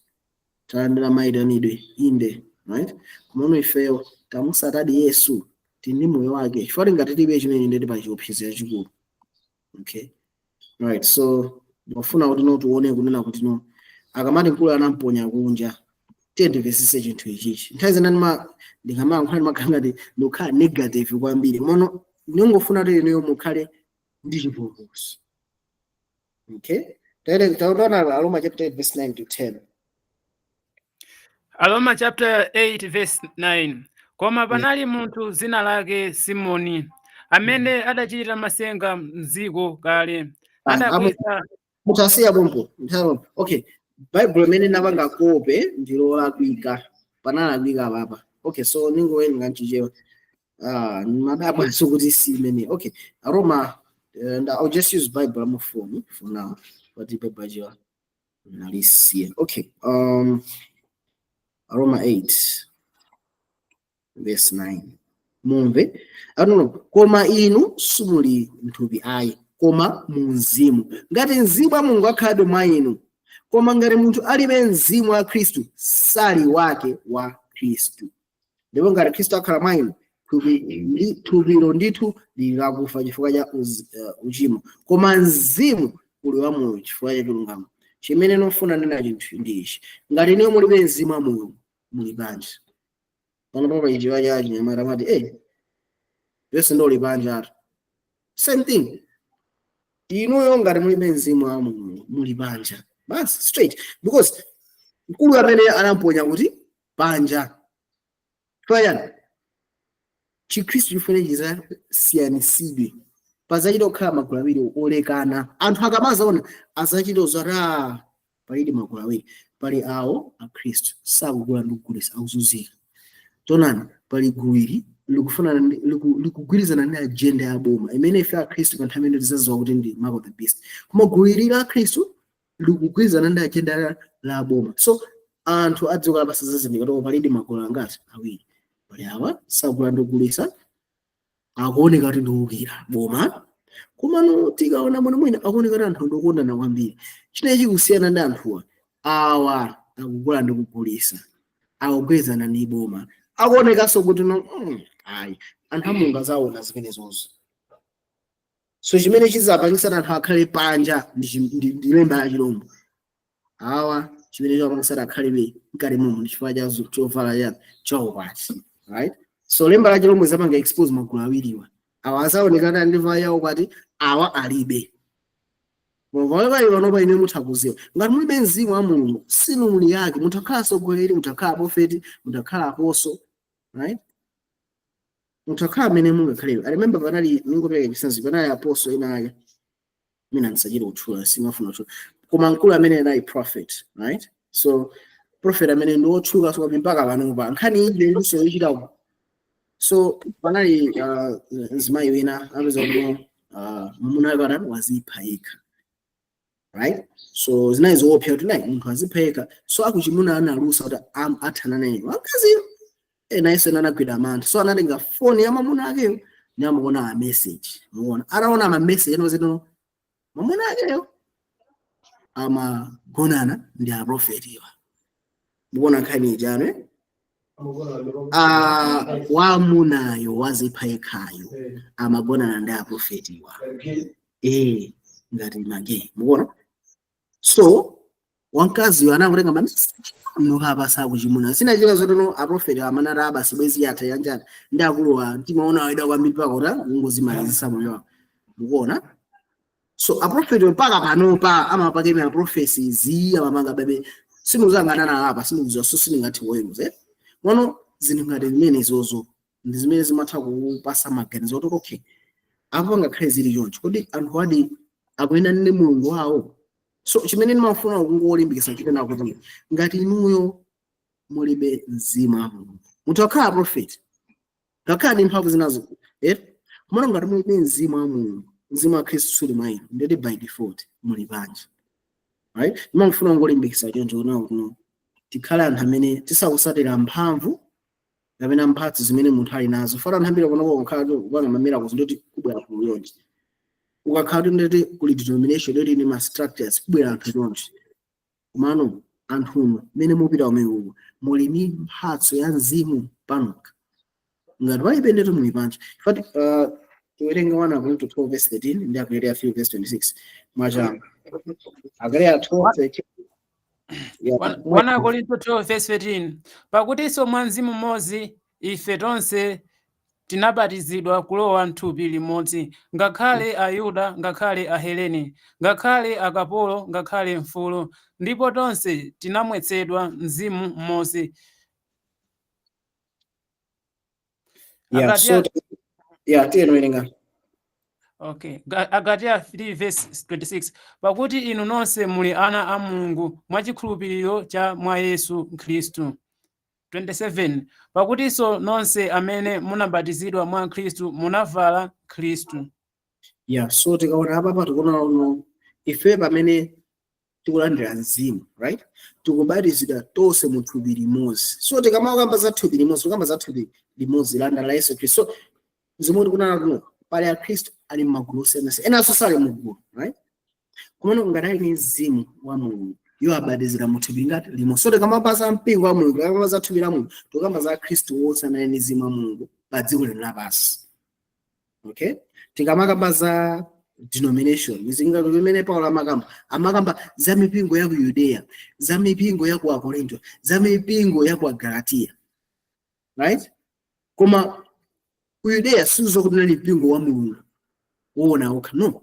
talandira mayitanidwe inde, right? Komano ifeyo tamusatadi Yesu, tili ndi moyo wake? Chifukwa tingati tilibe chimene, ndeti pa chiopsezo chachikulu. Okay, right, so ndikufuna kuti no, tione kunena kuti no, akamati mkulu anamponya kunja, tiye timvesese chinthu ichichi. Nthawi zina ndikamayankhula ndimakhala ngati ndikukhala negative kwambiri, mono ndingofuna kuti inuyo mukhale ndi chipulumutso. Okay, taona Aroma chapter 8 verse 9 to 10. Aroma chapter 8 verse 9: Koma panali munthu dzina lake Simoni, amene adachita masenga mdziko kale, adakweza Mutasiya pompo nthawi. Okay, Bible imene napanga copy ndilolakwika, panalakwika papa. Okay, so ningowerenga mchichewa. Ah, madabwa kuti si imene. Okay, Aroma, and I'll just use Bible on phone for now, but the Bible ajiwa nalisiya. Okay, Aroma 8 verse 9. Mumve anono, koma inu simuli mthupi ayi, koma mu mzimu, ngati mzimu wa Mulungu akhalabe mwa inu. Koma ngati munthu alibe mzimu wa Khristu, sali wake wa Khristu. Ndipo ngati Khristu akhala mwa inu, thupilo ndithu lili lakufa chifukwa cha uchimo, koma mzimu uli wamoyo chifukwa cha chilungamo. Chimene nofuna nena chinthu ndi ichi: ngati inuyo mulibe mzimu wa Mulungu, muli panja. Pano papa ichiwa cha chinyamata amati, yonse ndo uli panja atu. Same thing, inuyo ngati mulibe mzimu wa Mulungu, muli panja basi, straight, because mkulu amene anamponya kuti panja. Chifukwa chani? Chikhristu chifune chizasiyanisidwe, pazachita kukhala magulu awiri olekana. Anthu akamazaona azachita zoti palidi magulu awiri. Pali awo akhristu sakugula ndi kugulisa, akuzunzika. Tonani, pali gulu ili likufanana likugwirizana ndi agenda ya boma imene ife akhristu pa nthawi imene tizaziwa kuti ndi mark of the beast. Koma gulu ili la akhristu likugwirizana ndi agenda la boma. So anthu adziko lapansi zazindikira kuti palidi magulu angati? Awiri. Pali awa sakugula ndi kugulisa, akuoneka kuti ndiwukira boma, komano tikaona bwino mwina akuoneka kuti anthu ndikukondana kwambiri. Chinechi kusiyana ndi anthuwa awa akugula ndi kugulisa, akugwirizana ndi boma, akuonekanso kuti no, ayi, anthu a Mulungu azaona zimenezozo. So chimene chizapangisa anthu akhale panja ndi lemba la chilombo. Awa chimene chimapangisa akhalebe mkati momwe ndi chifukwa cha chovala cha chaukwati, right? So lemba la chilombo zapanga expose magulu awiriwa. Awa azaonekana ndi vala yaukwati, awa alibe. Mulungu pali panopa ine mutha kuziwa ngati mulibe mzimu wa Mulungu, sinu muli yake. Mutakhala atsogoleri, mutakhala profeti, mutakhala apostle, right, mutakhala amene mungakhalebe. I remember panali, ningopereka chitsanzo, panali apostle ena ake mina ndisachite kutchula, simafuna kutchula, koma mkulu amene anali prophet, right? So prophet amene ndi wotchuka, so mpaka panopa nkhani ije inso ichita. So panali mzimayi wina apeza kuti mwamuna wake atani, wazipha yekha, right? So zinayi zoopsa kuti nayi munthu azipha yekha. So akuchimuna analusa kuti athana naye wamkaziyo. Ena iso ena anagwira mantha, so anatenga foni ya mwamuna akeyo ni amaona a message. Muona, ataona ma message eno zino, mwamuna akeyo amagonana ndi aprofetiwa. Mukuona nkhani ijano, eh? Ah, wamunayo wazipha yekhayo amagonana ndi aprofetiwa, ngati ma gay. Mukuona? So wamkaziyo anakutenga ma message nokapasa kuchimuna. Sinachita zotono aprofeti amanati abasi bwezi yatha yanjani ndi akuluwa timaona waida kwambiri pakota kungozimalizisa moyo wawo. Mukuona? So aprofeti mpaka panopa amapakemera prophecies, amapanga bebe simuzangana apa, simukuziwa, so siningathe kuweruza, eh? Mono zinthu ngati zimene zozo ndi zimene zimatha kupasa maganizo kuti okay, apo ngakhale zili choncho, kodi anthu adi akuyenda ndi Mulungu wawo? So chimene ndimafuna kungolimbikitsa chitena kuti ngati inuyo mulibe mzimu wa Mulungu, munthu akhala prophet, ngakhala ndi mphamvu zinazo, eh, komano ngati mulibe mzimu wa Mulungu, mzimu wa Khristu suli mwa inu, ndeti by default muli panja, right? Ndimafuna kungolimbikitsa choncho kuna kuti no, tikhale anthu amene tisakusatira mphamvu kapena mphatso zimene munthu ali nazo. Fana anthu ambiri kuno kukhala kupanga ma miracles, ndoti kubwera ku yonje, ukakhala kuti ndoti kuli denomination, ndoti ni ma structures, kubwera anthu chonje. Komano anthuno mmene mupita kumene uko, muli ndi mphatso ya mzimu panokha? Ngati palibe, ndetu muli panja. In fact, tiwerenge 1 Korinto 12 verse 13 ndi Agalatiya 3 verse 26 mwachanga. Agalatiya 12 13. Yeah. 1 Korinto 12 verse 13: Pakutinso mwa mzimu mmodzi ife tonse tinabatizidwa kulowa m'thupi limodzi, ngakhale Ayuda, ngakhale Ahelene, ngakhale akapolo, ngakhale mfulu, ndipo tonse tinamwetsedwa mzimu mmodzi. Yeah, so yeah, tiyeni werenga. Okay. Agalatia 3 verse 26: Pakuti inu nonse muli ana a Mulungu mwachikhulupiriro cha mwa Yesu Khristu. 27 pakutinso nonse amene munabatizidwa mwa Khristu munavala Khristu. Yeah, so tikaona apa tikuona uno ife pamene Tikulandira mzimu, right? Tikubatizidwa tonse mu thupi limodzi. So tikamakamba za thupi limodzi, tikamba za thupi limodzi la Yesu Khristu. So zimwe tikunena kuno, pali akhristu ali m'magulu osiyanasiyana, enanso sali mugulu, right? Kumene ngati ali ndi mzimu wa Mulungu, iwo abatizidwa mu thupi ngati limodzi. So tikamamba za mpingo wa Mulungu, tikamamba za thupi la Mulungu, tikamba za akhristu onse amene ali ndi mzimu wa Mulungu pa dziko lino lapansi, okay? Tikamakamba za denomination, zingati pamene Paulo amakamba za mipingo ya ku Yudeya, za mipingo ya ku Akorinto, za mipingo ya ku Agalatiya, right? Koma ku Yudeya sizokuti nali mpingo wa Mulungu woona okha, no.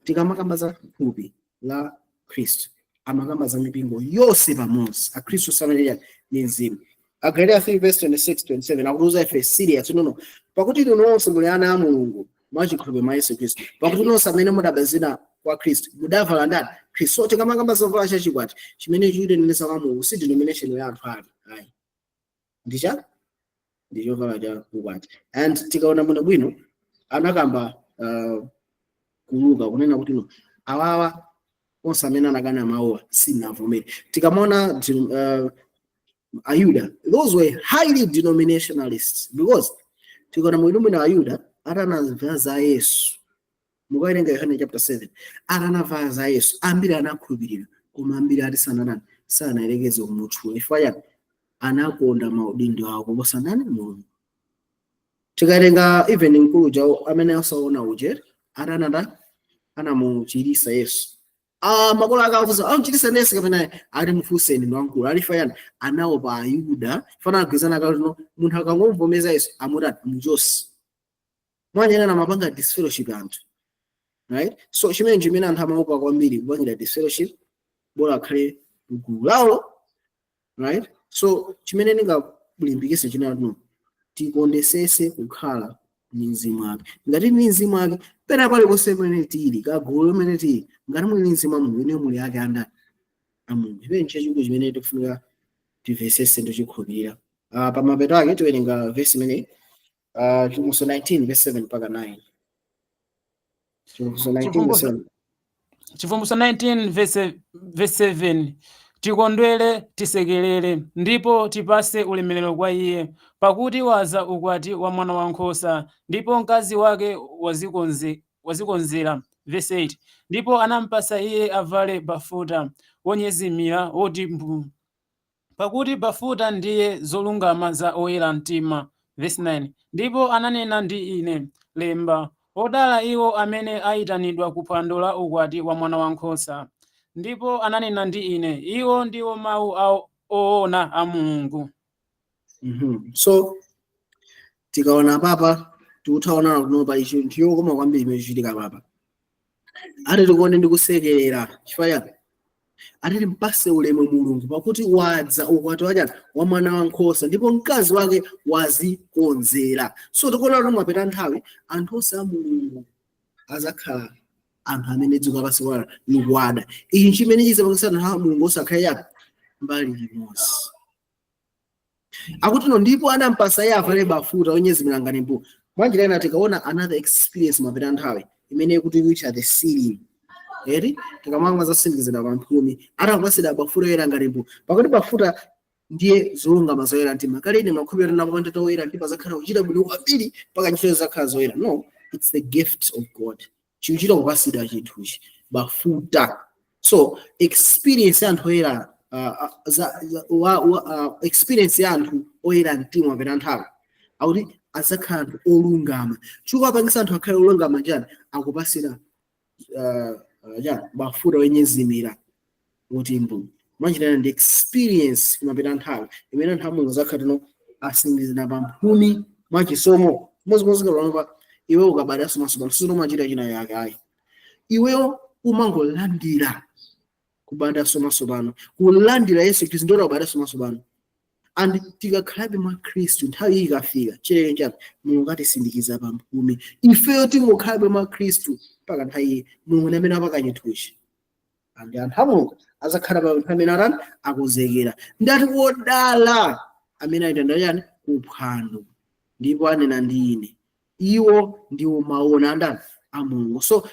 Tikamakamba za thupi la Khristu, amakamba za mipingo yonse pamodzi, akhristu samalira ndi mzimu. Agalatiya 3 verse 26 27 akutiuza ife serious, no, pakuti inu nonse muli ana a Mulungu mwachikhulupiriro mwa Yesu Khristu, pakuti nonse amene mudabatizidwa kwa Khristu mudavala ndani? Khristu. So tikamakamba zovala chachikwati chimene chikutenenesa kwa Mulungu, si denomination ya anthu ake ayi, ndicha ndi chovala cha ukwati. And tikaona bwino bwino, anakamba kuluka kunena kuti no, awawa onse amene anakana mawuwa sinavomere. Tikamaona Ayuda, those were highly denominationalists, because tikaona mwino Ayuda atanamva za Yesu, mukawerenga Yohane chapter 7, atanamva za Yesu ambiri anakhulupirira, koma ambiri ati sananani, sanayerekeze kumutchula. Chifukwa chani? Anakonda maudindo awo kuposa ndani? Mulungu. Tikawerenga even mkuluja amene asaona uje atanata anamuchirisa Yesu, ah, makolo ake afusa amuchirisa nesi kapena ali mufunseni ndo wamkulu alifa yani. Anaopa Ayuda, fana agwizana kale no munthu akangomvomeza Yesu amutani? Amuchosi. Mwanyana amapanga disfellowship anthu, right? So chimene chimene anthu amaopa kwambiri kupangira disfellowship, bola akhale mgulu lawo, right? So chimene ndingakulimbikitse chinatu, tikondesese kukhala ndi mzimu wake. Ngati ndi mzimu wake, pena paliponse pamene tili, kagulu limene tili, ngati muli ndi mzimu wa Mulungu, ine muli ake andani? A Mulungu. Chimene chachikulu chimene tikufunika timvesese ndichikhulupirira. Pamapeto ake tiwerenga vesi imene, Chivumbulutso 19 verse 7 mpaka 9. Chivumbulutso 19 verse 7. Chivumbulutso 19 verse 7: Tikondwere, tisekerere, ndipo tipase ulemerero kwa iye, pakuti waza ukwati wa Mwana Wankhosa, ndipo mkazi wake wazikonzera. Verse 8: Ndipo anampasa iye avale bafuta wonyezimira woti mbu, pakuti bafuta ndiye zolungama za oyera mtima. Verse 9: Ndipo ananena ndi ine, "Lemba: Odala iwo amene ayitanidwa ku phwando la ukwati wa Mwana Wankhosa." Ndipo ananena ndi ine, "Iwo ndiwo mawu oona a Mulungu." So tikaona papa, tikuthaonana kuno pa ichi chinthu kwambiri chimene chichitika papa. Ati tikuone ndi kusekerera. Chifukwa chani? Ati timpase ulemu Mulungu, pakuti wadza ukwati wachani? Wa Mwana Wankhosa, ndipo mkazi wake wazikonzera. So tikuona kuti mwapita nthawi, anthu onse a Mulungu azakhala anthu amene dziko lapansi kwala likuwada. Ichi chimene chizapangisa anthu a Mulungu osakhale chani? Mbali limodzi. Akuti no, ndipo anampasa iye avale bafuta onyezimira ngati mbu. Mwanjira ina tikaona another experience mapita nthawi imene kuti which are the sealing, eri tikamanga zasindikizira pamphumi, atakupasidwa bafuta oyera ngati mbu, pakuti bafuta ndiye zolungama zoyera mtima. Kale ine makhulupiriro napapanda toyera mtima zakhala kuchita bwino kwambiri mpaka ntchito zakhala zoyera. No, it's the gift of God, chikuchita kupasidwa chinthuchi, bafuta. So experience ya anthu oyera, experience ya anthu oyera mtima mapita nthawi, akuti azakhala anthu olungama. Chifukwa apangisa anthu akhale olungama njani? Akupasira chani? Bafuta onyezimira kuti mbu. Mwanjira ndi experience kumapita nthawi imene anthu a Mulungu zakhala tino asindikizira pamphumi mwachisomo. Mozimozika panopa, iwe ukabadwanso matsopano, sinomachita china yake ayi, iweyo umangolandira kubadwanso matsopano, kulandira Yesu Khristu ndiye kubadwanso matsopano. And tikakhalabe mwa Khristu, nthawi iyi ikafika, chileke chani? Mulungu atisindikiza pamphumi. Ifeyo tingokhalabe mwa Khristu mpaka nthawi iyi, Mulungu ndi amene apaka chinthuchi, and anthu a Mulungu azakhala pa nthawi amene atani? Akonzekera. Ndati wodala amene ayitanidwa chani? Kuphwando. Ndipo anena ndi ine, "Iwo ndiwo mawu andani? A Mulungu." So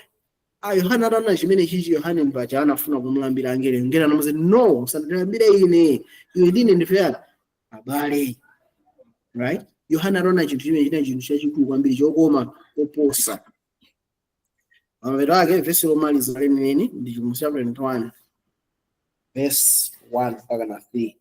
A Yohane ataona chimene chichi, Yohane mpacha anafuna kumulambira angelo. Angelo anamuza, "No, usandilambire ine, iwe ndine ndife yani abale," right? Yohane ataona chinthu chimene china chinthu chachikulu kwambiri, chokoma koposa. Pamapeto ake, vesi lomaliza lenileni ndi Chivumbulutso 21 verse 1 mpaka na 3.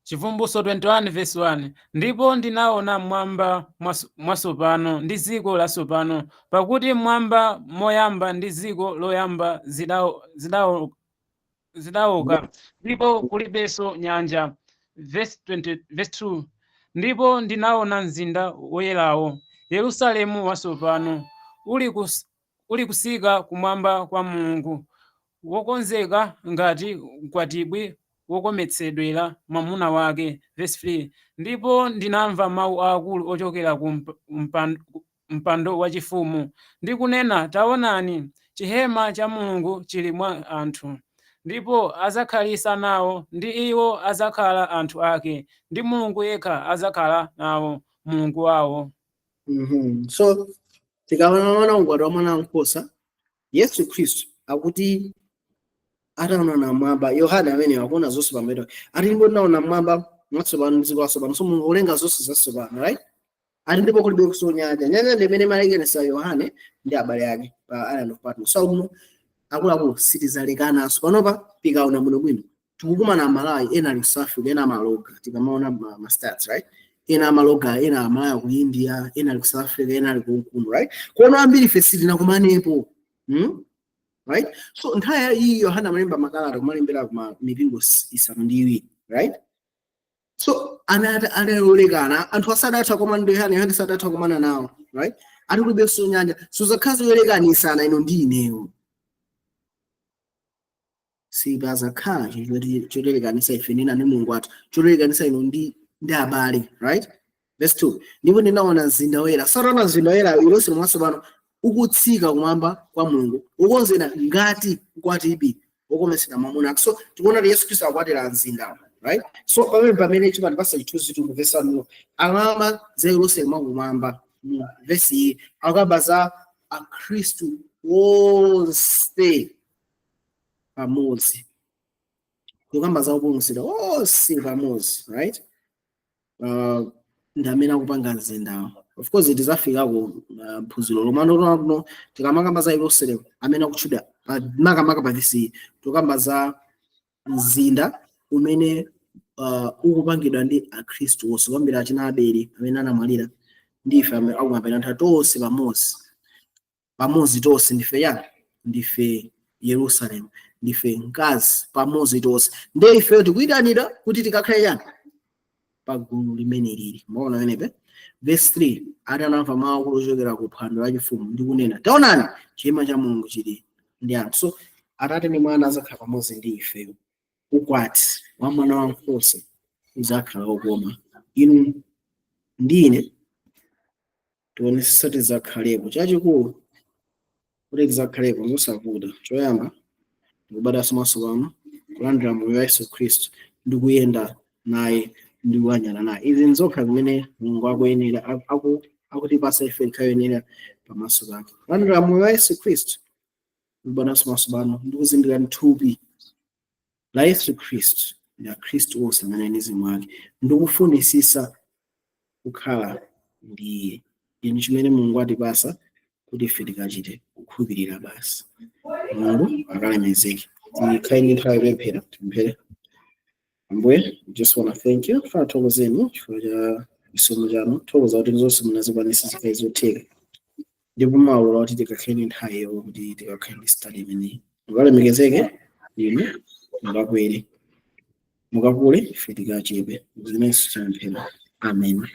Chivumbulutso 21 verse 1: Ndipo ndinaona mmwamba mwatsopano ndi dziko latsopano, pakuti mmwamba moyamba ndi dziko loyamba zidaoka, ndipo kulibenso nyanja. Verse 20, verse 2: Ndipo ndinaona mzinda woyerawo, Yerusalemu watsopano, uli kusika kumwamba kwa Mulungu, wokonzeka ngati mkwatibwi wokometsedwera mwamuna wake. Verse 3: Ndipo ndinamva mawu aakulu ochokera ku mpando wachifumu ndi kunena, "Taonani, chihema cha Mulungu chili mwa anthu, ndipo adzakhalisa nawo, ndi iwo adzakhala anthu ake, ndi Mulungu yekha adzakhala nawo, Mulungu wawo." So tikaona ukwati wa mwana wankhosa, Yesu Khristu akuti ataona namwamba, Yohane amene akuona zonse pamene ati, "Ndipo ndinaona mmwamba mwatsopano ndi dziko latsopano." So Mulungu akulenga zonse zatsopano, right? Ati ndipo kulibenso nyanja. Nyanja ndi imene imalekanitsa Yohane ndi abale ake pa Island of Patmos. So kuno, akuluakulu, sitizalekananso. Panopa tikaona bwinobwino, tikukumana Amalawi ena ali ku South Africa, ena amaloga. Tikamaona ma stats, right, ena amaloga, ena Amalawi ku India, ena ali ku South Africa, ena ali kunkuno, right? Kuona ambiri ife sitinakumanepo, Right? So nthawi iyi Yohana amalemba makalata, kumalembera kuma mipingo 7, right? So anati analolekana, anthu asadatha kumana ndi Yohane, Yohane sadatha kumana nawo, right? Ati kulibenso nyanja, suzakhala zolekanitsana ino ndi ineyo. Sipazakhala chinthu cholekanitsa ife nina ndi Mulungu wathu, cholekanitsa ino ndi abale, right? Verse 2: Ndipo ndinaona mzinda woyera, sataona mzinda woyera, Yerusalemu watsopano, ukutsika kumwamba kwa Mulungu, ukonzera ngati mkwatibwi wokometsera mwamuna ake. So tikuona kuti Yesu Khristu akwatira mzindawo, right? So pamene chipatipasa chithunzi tikumvesa akamamba za Yerusalemu wakumwamba mu vesi iyi, akamba za Akhristu wonse pamodzi, kukamba za opulumutsidwa onse pamodzi, right? Ndi amene akupanga mzindawo. Of course tizafikako phunziro lomano kuno. Tikamakamba za Yerusalemu amene akutchedwa makamaka pa vesi, tikamba za mzinda umene ukupangidwa ndi Akhristu onse, kuyambira achina Abeli amene anamwalira ndi ife akumapita nthawi tonse pamodzi. Pamodzi tonse ndife yani? Ndife Yerusalemu, ndife mkazi pamodzi tonse. Ndiye ifeyo tikuyitanidwa kuti tikakhale yani? Pagulu limene lili. Maona pamenepe? Verse 3: Ati anamva mawu akulu ochokera ku phwando lachifumu ndi kunena, "Taonani, chihema cha Mulungu chili ndi anthu." So Atate ndi Mwana azakhala pamodzi ndi ifeyo. Ukwati wa mwana wankhosa uzakhala wokoma. Inu ndine tionesesa tizakhalepo. Chachikulu kuti tizakhalepo zosavuta. Choyamba ndikubadwanso mwatsopano, kulandira moyo wa Yesu Khristu ndi kuyenda naye ndi kuyanjana naye. Izi nzokha zimene Mulungu akuyenera akutipasa ife tikhayenera pamaso pake: kulandira moyo wa Yesu Khristu, kubadwanso mwatsopano ndi kuzindikira thupi la Yesu Khristu ndi Akhristu onse amene ali ndi mzimu wake, ndikufunisisa kukhala ndi iye. Chinthu chimene Mulungu atipasa kuti ife tikachite kukhulupirira basi. Mulungu akalemezeke. Tikhale ndi nthawi yopemphera. Tipemphere. Ambuye, just wanna thank you. Funa thokozeni chifukwa cha chisomo chanu, thokoza kuti zonse munazikwanisa zikhale zotheka, ndipo mawulo kuti tikakhale ndi nthawi kuti tikakhale ndi study imeneyi. Mukalemekezeke inu, mukakwere, mukakule, ife tikachepe. Zimenso tipemphera, amen.